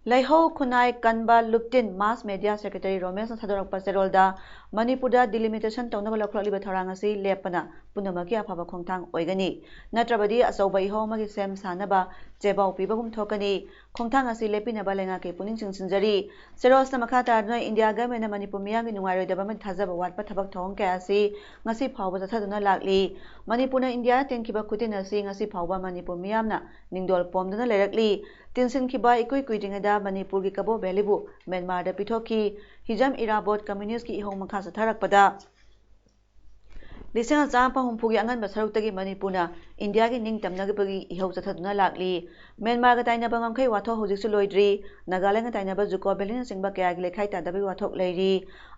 ꯂꯩꯍꯧ ꯈꯨꯟꯅꯥꯏ ꯀꯟꯕ ꯂꯨꯞꯇꯤꯟ ꯃꯥꯁ ꯃꯦꯗꯤꯌꯥ ꯁꯦꯀ꯭ꯔꯦꯇꯔꯤ ꯔꯣꯃꯦꯁꯅ ꯊꯥꯗꯣꯔꯛꯄ ꯆꯦꯔꯣꯜꯗ ꯃꯅꯤꯄꯨꯔꯗ ꯗꯤꯂꯤꯃꯤꯇꯦꯁꯟ ꯇꯧꯅꯕ ꯂꯧꯈꯠꯂꯛꯂꯤꯕ ꯊꯧꯔꯥꯡ ꯑꯁꯤ ꯂꯦꯞꯄꯅ ꯄꯨꯝꯅꯃꯛꯀꯤ ꯑꯐꯕ ꯈꯣꯡꯊꯥꯡ ꯑꯣꯏꯒꯅꯤ꯫ ꯅꯠꯇ꯭ꯔꯕꯗꯤ ꯑꯆꯧꯕ ꯏꯍꯧ ꯑꯃꯒꯤ ꯁꯦꯝ ꯁꯥꯅꯕ ꯆꯦꯕꯥꯎ ꯄꯤꯕꯒꯨꯝ ꯊꯣꯛꯀꯅꯤ꯫ ꯈꯣꯡꯊꯥꯡ ꯑꯁꯤ ꯂꯦꯞꯄꯤꯅꯕ ꯂꯩꯉꯥꯛꯀꯤ ꯄꯨꯛꯅꯤꯡ ꯆꯤꯡꯁꯤꯟꯖꯔꯤ꯫ ꯆꯦꯔꯣꯜꯁꯅ ꯃꯈꯥ ꯇꯥꯗꯨꯅ ꯏꯟꯗꯤꯌꯥ ꯒꯚꯔꯟꯃꯦꯟꯅ ꯃꯅꯤꯄꯨꯔ ꯃꯤꯌꯥꯝꯒꯤ ꯅꯨꯡꯉꯥꯏꯔꯣꯏꯗꯕ ꯑꯃꯗꯤ ꯊꯥꯖꯕ ꯋꯥꯠꯄ ꯊꯕꯛ ꯊꯧꯑꯣꯡ ꯀꯌꯥ ꯑꯁꯤ ꯉꯁꯤ ꯐꯥꯎꯕ ꯆꯠꯊꯗꯨꯅ ꯂꯥꯛꯂꯤ꯫ ꯃꯅꯤꯄꯨꯔꯅ ꯏꯟꯗꯤꯌꯥꯗ ꯇꯤꯟꯈꯤꯕ ꯈꯨꯇꯤꯟ ꯑꯁꯤ ꯉꯁꯤ ꯐꯥꯎꯕ ꯃꯅꯤꯄꯨꯔ ꯃꯤꯌꯥꯝꯅ ꯅꯤꯡꯗꯣꯜ ꯄꯣꯝꯗꯨꯅ ꯂꯩꯔꯛꯂꯤ꯫ ꯇꯤꯟꯁꯤꯟꯈꯤꯕ ꯏꯀꯨꯏ ꯀꯨꯏꯗ꯭ꯔꯤꯉꯩꯗ ꯃꯅꯤꯄꯨꯔꯒꯤ ꯀꯕꯣ ꯚꯦꯂꯤꯕꯨ ꯃ꯭ꯌꯥꯟꯃꯥꯔꯗ ꯄꯤꯊꯣꯛꯈꯤ꯫ ꯍꯤꯖꯝ ꯏꯔꯥꯕꯣꯠ ꯀꯝꯌꯨꯅꯤꯁ꯭ꯠꯀꯤ ꯏꯍꯧ ꯃꯈꯥ ꯆꯠꯊꯔꯛꯄꯗ ꯂꯤꯁꯤꯡ ꯑꯃ ꯆꯥꯃꯥꯄꯟ ꯍꯨꯝꯐꯨꯒꯤ ꯑꯉꯟꯕ ꯁꯔꯨꯛꯇꯒꯤ ꯃꯅꯤꯄꯨꯔꯅ ꯏꯟꯗꯤꯌꯥꯒꯤ ꯅꯤꯡꯇꯝꯅꯕꯒꯤ ꯏꯍꯧ ꯆꯠꯊꯗꯨꯅ ꯂꯥꯛꯂꯤ꯫ ꯃ꯭ꯌꯥꯟꯃꯥꯔꯒ ꯇꯥꯏꯅꯕ ꯉꯝꯈꯩ ꯋꯥꯊꯣꯛ ꯍꯧꯖꯤꯛꯁꯨ ꯂꯣꯏꯗ꯭ꯔꯤ꯫ ꯅꯥꯒꯥꯂꯦꯟꯗ ꯇꯥꯏꯅꯕ ꯖꯨꯀꯣ ꯚꯦꯂꯤꯅꯆꯤꯡꯕ ꯀꯌꯥꯒꯤ ꯂꯩꯈꯥꯏ ꯇꯥꯗꯕꯒꯤ ꯋꯥꯊꯣꯛ ꯂꯩꯔꯤ꯫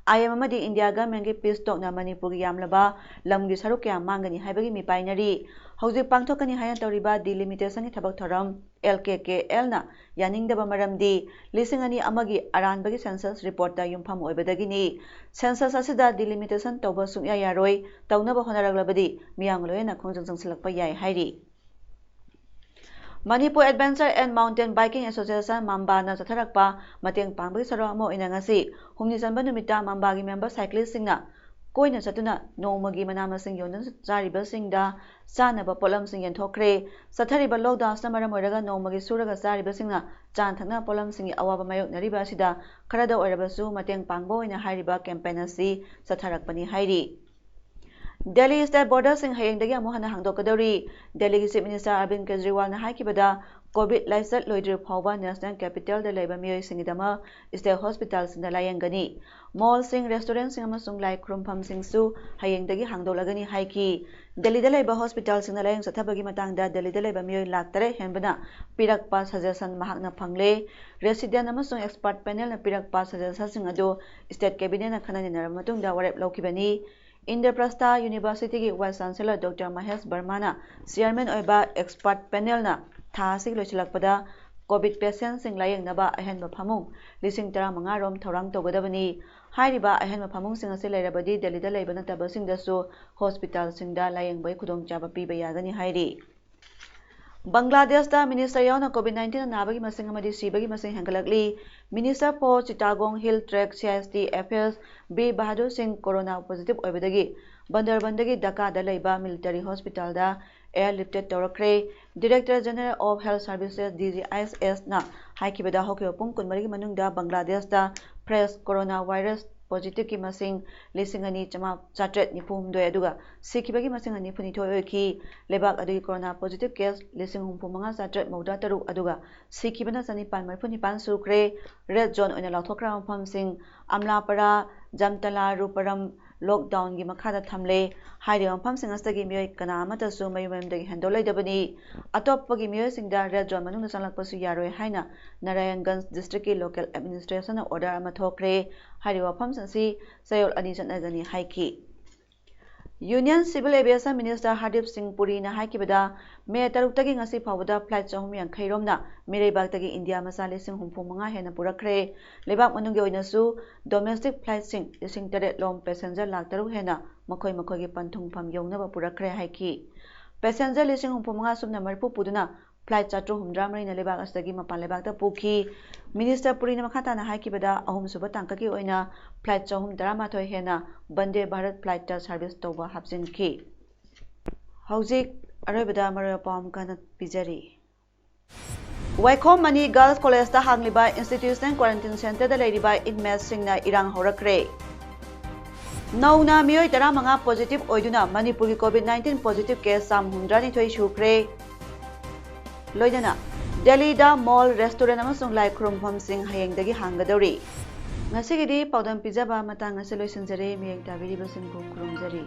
ꯑꯥꯏ ꯑꯦꯝ ꯑꯃꯗꯤ ꯏꯟꯗꯤꯌꯥ ꯒꯚꯔꯟꯃꯦꯟꯠꯀꯤ ꯄꯤꯁ ꯇꯣꯛꯅ ꯃꯅꯤꯄꯨꯔꯒꯤ ꯌꯥꯝꯂꯕ ꯂꯝꯒꯤ ꯁꯔꯨꯛ ꯀꯌꯥ ꯃꯥꯡꯒꯅꯤ ꯍꯥꯏꯕꯒꯤ ꯃꯤꯄꯥꯏꯅꯔꯤ꯫ ꯍꯧꯖꯤꯛ ꯄꯥꯡꯊꯣꯛꯀꯅꯤ ꯍꯥꯏꯅ ꯇꯧꯔꯤꯕ ꯗꯤꯂꯤꯃꯤꯇꯦꯁꯟꯒꯤ ꯊꯕꯛ ꯊꯧꯔꯝ ꯑꯦꯜ ꯀꯦ ꯀꯦ ꯑꯦꯜꯅ ꯌꯥꯅꯤꯡꯗꯕ ꯃꯔꯝꯗꯤ ꯂꯤꯁꯤꯡ ꯑꯅꯤ ꯑꯃꯒꯤ ꯑꯔꯥꯟꯕꯒꯤ ꯁꯦꯟꯁꯁ ꯔꯤꯄꯣꯔꯠꯇ ꯌꯨꯝꯐꯝ ꯑꯣꯏꯕꯗꯒꯤꯅꯤ꯫ ꯁꯦꯟꯁꯁ ꯑꯁꯤꯗ ꯗꯤꯂꯤꯃꯤꯇꯦꯁꯟ ꯇꯧꯕ ꯁꯨꯡꯌꯥ ꯌꯥꯔꯣꯏ꯫ ꯇꯧꯅꯕ ꯍꯣꯠꯅꯔꯛꯂꯕꯗꯤ ꯃꯤꯌꯥꯝꯒ ꯂꯣꯏꯅꯅ ꯈꯣꯡꯖꯪ ꯆꯪꯁꯤꯜꯂꯛꯄ ꯌꯥꯏ ꯍꯥꯏꯔꯤ꯫ Manipur adventure and mountain biking association, ꯃꯝꯕꯥꯅ ꯆꯠꯊꯔꯛꯄ ꯃꯇꯦꯡ ꯄꯥꯡꯕꯒꯤ ꯊꯧꯔꯝ ꯑꯃ ꯑꯣꯏꯅ ꯉꯁꯤ ꯍꯨꯝꯅꯤ ꯆꯟꯕ ꯅꯨꯃꯤꯠꯇ ꯃꯝꯕꯥꯒꯤ ꯃꯦꯝꯕꯔ ꯁꯥꯏꯀ꯭ꯂꯤꯁꯁꯤꯡꯅ ꯀꯣꯏꯅ ꯆꯠꯇꯨꯅ ꯅꯣꯡꯃꯒꯤ ꯃꯅꯥ ꯃꯁꯤꯡ ꯌꯣꯟꯗꯨꯅ ꯆꯥꯔꯤꯕꯁꯤꯡꯗ ꯆꯥꯅꯕ ꯄꯣꯠꯂꯝꯁꯤꯡ ꯌꯦꯟꯊꯣꯛꯈ꯭ꯔꯦ꯫ ꯆꯠꯊꯔꯤꯕ ꯂꯣꯛꯗꯥꯎꯟꯁꯤꯅ ꯃꯔꯝ ꯑꯣꯏꯔꯒ ꯅꯣꯡꯃꯒꯤ ꯁꯨꯔꯒ ꯆꯥꯔꯤꯕꯁꯤꯡꯅ ꯆꯥꯅ ꯊꯛꯅꯕ ꯄꯣꯠꯂꯝꯁꯤꯡꯒꯤ ꯑꯋꯥꯕ ꯃꯥꯌꯣꯛꯅꯔꯤꯕ ꯑꯁꯤꯗ ꯈꯔꯗ ꯑꯣꯏꯔꯕꯁꯨ ꯃꯇꯦꯡ ꯄꯥꯡꯕ ꯑꯣꯏꯅ ꯍꯥꯏꯔꯤꯕ ꯀꯦꯝꯄꯦꯟ ꯑꯁꯤ ꯆꯠꯊꯔꯛꯄꯅꯤ ꯍꯥꯏꯔꯤ꯫ ꯗꯦꯜꯂꯤ ꯁ꯭ꯇꯦꯠ ꯕꯣꯔꯗꯔꯁꯤꯡ ꯍꯌꯦꯡꯗꯒꯤ ꯑꯃꯨꯛ ꯍꯟꯅ ꯍꯥꯡꯗꯣꯛꯀꯗꯧꯔꯤ꯫ ꯗꯦꯜꯂꯤꯒꯤ ꯆꯤꯐ ꯃꯤꯅꯤꯁꯇꯔ ꯑꯔꯕꯤꯟ ꯀꯦꯖꯔꯤꯋꯥꯜꯅ ꯍꯥꯏꯈꯤꯕꯗ, ꯀꯣꯚꯤꯗ ꯂꯥꯏꯆꯠ ꯂꯣꯏꯗ꯭ꯔꯤꯕ ꯐꯥꯎꯕ ꯅꯦꯁꯅꯦꯜ ꯀꯦꯄꯤꯇꯦꯜꯗ ꯂꯩꯕ ꯃꯤꯑꯣꯏꯁꯤꯡꯒꯤꯗꯃꯛ ꯁ꯭ꯇꯦꯠ ꯍꯣꯁꯄꯤꯇꯥꯜꯁꯤꯡꯗ ꯂꯥꯌꯦꯡꯒꯅꯤ꯫ ꯃꯣꯜꯁꯤꯡ, ꯔꯦꯁꯇꯨꯔꯦꯟꯠꯁꯤꯡ ꯑꯃꯁꯨꯡ ꯂꯥꯏ ꯈꯨꯔꯨꯝꯐꯝꯁꯤꯡꯁꯨ ꯍꯌꯦꯡꯗꯒꯤ ꯍꯥꯡꯗꯣꯛꯂꯒꯅꯤ ꯍꯥꯏꯈꯤ꯫ ꯗꯦꯜꯂꯤꯗ ꯂꯩꯕ ꯍꯣꯁꯄꯤꯇꯥꯜꯁꯤꯡꯗ ꯂꯥꯌꯦꯡ ꯆꯠꯊꯕꯒꯤ ꯃꯇꯥꯡꯗ ꯗꯦꯜꯂꯤꯗ ꯂꯩꯕ ꯃꯤꯑꯣꯏ ꯂꯥꯈ ꯇꯔꯦꯠ ꯍꯦꯟꯕꯅ ꯄꯤꯔꯛꯄ ꯁꯖꯦꯁꯟ ꯃꯍꯥꯛꯅ ꯐꯪꯂꯦ꯫ ꯔꯦꯁꯤꯗꯦꯟꯠ ꯑꯃꯁꯨꯡ ꯑꯦꯛꯁꯄꯔꯠ ꯄꯦꯅꯦꯜꯅ ꯄꯤꯔꯛꯄ ꯁꯖꯦꯁꯟꯁꯤꯡ ꯑꯗꯨ ꯁ꯭ꯇꯦꯠ ꯀꯦꯕꯤꯅꯦꯠꯅ ꯈꯟꯅ ꯅꯩꯅꯔꯕ ꯃꯇꯨꯡꯗ ꯋꯥꯔꯦꯞ ꯂꯧꯈꯤꯕꯅꯤ꯫ ꯏꯟꯗ꯭ꯔꯄ꯭ꯔꯁꯊ ꯌꯨꯅꯤꯚꯔꯁꯤꯇꯤꯒꯤ ꯋꯥꯏꯁ ꯆꯥꯟꯁꯦꯂꯔ ꯗꯣꯛꯇꯔ ꯃꯍꯦꯁ ꯕꯔꯃꯥꯅ ꯆꯤꯌꯔꯃꯦꯟ ꯑꯣꯏꯕ ꯑꯦꯛꯁꯄꯔꯠ ꯄꯦꯅꯦꯜꯅ ꯊꯥ ꯑꯁꯤꯒꯤ ꯂꯣꯏꯁꯤꯜꯂꯛꯄꯗ ꯀꯣꯚꯤꯗ ꯄꯦꯁꯦꯟꯠꯁꯤꯡ ꯂꯥꯌꯦꯡꯅꯕ ꯑꯍꯦꯟꯕ ꯐꯃꯨꯡ ꯂꯤꯁꯤꯡ ꯇꯔꯥꯃꯉꯥ ꯔꯣꯝ ꯊꯧꯔꯥꯡ ꯇꯧꯒꯗꯕꯅꯤ꯫ ꯍꯥꯏꯔꯤꯕ ꯑꯍꯦꯟꯕ ꯐꯃꯨꯡꯁꯤꯡ ꯑꯁꯤ ꯂꯩꯔꯕꯗꯤ ꯗꯦꯜꯂꯤꯗ ꯂꯩꯕ ꯅꯠꯇꯕꯁꯤꯡꯗꯁꯨ ꯍꯣꯁꯄꯤꯇꯥꯜꯁꯤꯡꯗ ꯂꯥꯌꯦꯡꯕꯒꯤ ꯈꯨꯗꯣꯡꯆꯥꯕ ꯄꯤꯕ ꯌꯥꯒꯅꯤ ꯍꯥꯏꯔꯤ꯫ ꯕꯪꯒ꯭ꯂꯥꯗꯦꯁꯇ ꯃꯤꯅꯤꯁꯇꯔ ꯌꯥꯎꯅ ꯀꯣꯚꯤꯗ ꯅꯥꯏꯟꯇꯤꯟꯅ ꯅꯥꯕꯒꯤ ꯃꯁꯤꯡ ꯑꯃꯗꯤ ꯁꯤꯕꯒꯤ ꯃꯁꯤꯡ ꯍꯦꯟꯒꯠꯂꯛꯂꯤ꯫ Minister for Chittagong hill tract, C I S T affairs, B Bahadur Singh corona positive ꯑꯣꯏꯕꯗꯒꯤ ꯕꯟꯗꯔꯕꯟꯗꯒꯤ ꯙꯥꯀꯥꯗ ꯂꯩꯕ ꯃꯤꯂꯤꯇꯔꯤ ꯍꯣꯁꯄꯤꯇꯥꯜꯗ ꯑꯦꯌꯔꯂꯤꯐꯇꯦꯗ ꯇꯧꯔꯛꯈ꯭ꯔꯦ꯫ Director general of health services, D G I S ꯑꯦꯁꯅ ꯍꯥꯏꯈꯤꯕꯗ, ꯍꯧꯈꯤꯕ ꯄꯨꯡ ꯀꯨꯟꯃꯔꯤꯒꯤ ꯃꯅꯨꯡꯗ ꯕꯪꯒ꯭ꯂꯥꯗꯦꯁꯇ ꯐ꯭ꯔꯦꯁ ꯀꯣꯔꯣꯅꯥ ꯚꯥꯏꯔꯁ ꯄꯣꯖꯤꯇꯤꯚꯀꯤ ꯃꯁꯤꯡ ꯂꯤꯁꯤꯡ ꯑꯅꯤ ꯆꯥꯇ꯭ꯔꯦꯠ ꯅꯤꯐꯨ ꯍꯨꯝꯗꯣꯏ ꯑꯗꯨꯒ ꯁꯤꯈꯤꯕꯒꯤ ꯃꯁꯤꯡ ꯅꯤꯐꯨ ꯅꯤꯊꯣꯏ ꯑꯣꯏꯈꯤ꯫ ꯂꯩꯕꯥꯛ ꯑꯗꯨꯒꯤ ꯀꯣꯔꯣꯅꯥ ꯄꯣꯖꯤꯇꯤꯚ ꯀꯦꯁ ꯂꯤꯁꯤꯡ ꯍꯨꯝꯐꯨ ꯃꯉꯥ ꯆꯥꯇ꯭ꯔꯦꯠ ꯃꯧꯗ꯭ꯔꯥ ꯇꯔꯨꯛ ꯑꯗꯨꯒ ꯁꯤꯈꯤꯕꯅ ꯆꯅꯤꯄꯥꯟ ꯃꯔꯤꯐꯨ ꯅꯤꯄꯥꯟ ꯁꯨꯈ꯭ꯔꯦ꯫ ꯔꯦꯗ ꯖꯣꯟ ꯑꯣꯏꯅ ꯂꯥꯎꯊꯣꯛꯈ꯭ꯔꯕ ꯃꯐꯝꯁꯤꯡ ꯑꯃꯂꯥꯄꯔꯥ, ꯖꯝꯇꯂꯥ, ꯔꯨꯄꯔꯝ ꯂꯣꯛꯗꯥꯎꯟꯒꯤ ꯃꯈꯥꯗ ꯊꯝꯂꯦ꯫ ꯍꯥꯏꯔꯤꯕ ꯃꯐꯝꯁꯤꯡ ꯑꯁꯤꯗꯒꯤ ꯃꯤꯑꯣꯏ ꯀꯅꯥ ꯑꯃꯠꯇꯁꯨ ꯃꯌꯨꯝ ꯃꯌꯨꯝꯗꯒꯤ ꯍꯦꯟꯗꯣꯛꯂꯣꯏꯗꯕꯅꯤ꯫ ꯑꯇꯣꯞꯄꯒꯤ ꯃꯤꯑꯣꯏꯁꯤꯡꯗ ꯔꯦꯗ ꯖꯣꯟ ꯃꯅꯨꯡꯗ ꯆꯪꯂꯛꯄꯁꯨ ꯌꯥꯔꯣꯏ ꯍꯥꯏꯅ ꯅꯥꯔꯥꯌꯟꯒꯟꯖ ꯗꯤꯁꯇ꯭ꯔꯤꯛꯀꯤ ꯂꯣꯀꯦꯜ ꯑꯦꯗꯃꯤꯅꯤꯁꯇ꯭ꯔꯦꯁꯟꯅ ꯑꯣꯔꯗꯔ ꯑꯃ ꯊꯣꯛꯈ꯭ꯔꯦ꯫ ꯍꯥꯏꯔꯤꯕ ꯃꯐꯝꯁꯤꯡ ꯑꯁꯤ ꯆꯌꯣꯜ ꯑꯅꯤ ꯆꯠꯅꯒꯅꯤ ꯍꯥꯏꯈꯤ꯫ Union civil aviation minister Hardeep ꯁꯤꯡ ꯄꯨꯔꯤꯅ ꯍꯥꯏꯈꯤꯕꯗ, ꯃꯦ ꯇꯔꯨꯛꯇꯒꯤ ꯉꯁꯤ ꯐꯥꯎꯕꯗ ꯐ꯭ꯂꯥꯏꯠ ꯆꯍꯨꯝ ꯌꯥꯡꯈꯩ ꯔꯣꯝꯅ ꯃꯤꯔꯩꯕꯥꯛꯇꯒꯤ ꯏꯟꯗꯤꯌꯥ ꯃꯆꯥ ꯂꯤꯁꯤꯡ ꯍꯨꯝꯐꯨ ꯃꯉꯥ ꯍꯦꯟꯅ ꯄꯨꯔꯛꯈ꯭ꯔꯦ꯫ ꯂꯩꯕꯥꯛ ꯃꯅꯨꯡꯒꯤ ꯑꯣꯏꯅꯁꯨ ꯗꯣꯃꯦꯁꯇꯤꯛ ꯐ꯭ꯂꯥꯏꯠꯁꯤꯡ ꯂꯤꯁꯤꯡ ꯇꯔꯦꯠ ꯂꯣꯝ, ꯄꯦꯁꯦꯟꯖꯔ ꯂꯥꯈ ꯇꯔꯨꯛ ꯍꯦꯟꯅ ꯃꯈꯣꯏ ꯃꯈꯣꯏꯒꯤ ꯄꯟꯊꯨꯡꯐꯝ ꯌꯧꯅꯕ ꯄꯨꯔꯛꯈ꯭ꯔꯦ ꯍꯥꯏꯈꯤ꯫ ꯄꯦꯁꯦꯟꯖꯔ ꯂꯤꯁꯤꯡ ꯍꯨꯝꯐꯨ ꯃꯉꯥ ꯁꯨꯞꯅ ꯃꯔꯤꯐꯨ ꯄꯨꯗꯨꯅ ꯐ꯭ꯂꯥꯏꯠ ꯆꯥꯇ꯭ꯔꯨꯛ ꯍꯨꯝꯗ꯭ꯔꯥ ꯃꯔꯤꯅ ꯂꯩꯕꯥꯛ ꯑꯁꯤꯗꯒꯤ ꯃꯄꯥꯟ ꯂꯩꯕꯥꯛꯇ ꯄꯨꯈꯤ꯫ ꯃꯤꯅꯤꯁꯇꯔ ꯄꯨꯔꯤꯅ ꯃꯈꯥ ꯇꯥꯅ ꯍꯥꯏꯈꯤꯕꯗ, ꯑꯍꯨꯝꯁꯨꯕ ꯇꯥꯡꯀꯛꯀꯤ ꯑꯣꯏꯅ ꯐ꯭ꯂꯥꯏꯠ ꯆꯍꯨꯝ ꯇꯔꯥꯃꯥꯊꯣꯏ ꯍꯦꯟꯅ ꯕꯟꯗꯦ ꯚꯥꯔꯠ ꯐ꯭ꯂꯥꯏꯠꯇ ꯁꯥꯔꯚꯤꯁ ꯇꯧꯕ ꯍꯥꯞꯆꯤꯟꯈꯤ꯫ ꯍꯧꯖꯤꯛ ꯑꯔꯣꯏꯕꯗ ꯃꯔꯨꯑꯣꯏꯕ ꯄꯥꯎ ꯑꯃꯨꯛꯀ ꯍꯟꯅ ꯄꯤꯖꯔꯤ꯫ ꯋꯥꯏꯈꯣꯝ ꯃꯅꯤ ꯒꯔꯜꯁ ꯀꯣꯂꯦꯖꯇ ꯍꯥꯡꯂꯤꯕ ꯏꯟꯁꯇꯤꯇ꯭ꯌꯨꯁꯅꯦꯜ ꯀ꯭ꯋꯥꯔꯦꯟꯇꯤꯟ ꯁꯦꯟꯇꯔꯗ ꯂꯩꯔꯤꯕ ꯏꯟꯃꯦꯠꯁꯤꯡꯅ ꯏꯔꯥꯡ ꯍꯧꯔꯛꯈ꯭ꯔꯦ꯫ ꯅꯧꯅ ꯃꯤꯑꯣꯏ ꯇꯔꯥꯃꯉꯥ ꯄꯣꯖꯤꯇꯤꯚ ꯑꯣꯏꯗꯨꯅ ꯃꯅꯤꯄꯨꯔꯒꯤ ꯀꯣꯚꯤꯗ ꯅꯥꯏꯟꯇꯤꯟ ꯄꯣꯖꯤꯇꯤꯚ ꯀꯦꯁ ꯆꯥꯝ ꯍꯨꯝꯗ꯭ꯔꯥꯅꯤꯊꯣꯏ ꯁꯨꯈ꯭ꯔꯦ꯫ ꯂꯣꯏꯅꯅ ꯗꯦꯜꯂꯤꯗ ꯃꯣꯜ, ꯔꯦꯁꯇꯨꯔꯦꯟ ꯑꯃꯁꯨꯡ ꯂꯥꯏ ꯈꯨꯔꯨꯝꯐꯝꯁꯤꯡ ꯍꯌꯦꯡꯗꯒꯤ ꯍꯥꯡꯒꯗꯧꯔꯤ꯫ ꯉꯁꯤꯒꯤꯗꯤ ꯄꯥꯎꯗꯝ ꯄꯤꯖꯕ ꯃꯇꯥꯡ ꯑꯁꯤ ꯂꯣꯏꯁꯤꯟꯖꯔꯦ꯫ ꯃꯤꯠꯌꯦꯡ ꯇꯥꯕꯤꯔꯤꯕꯁꯤꯡꯕꯨ ꯈꯨꯔꯨꯝꯖꯔꯤ꯫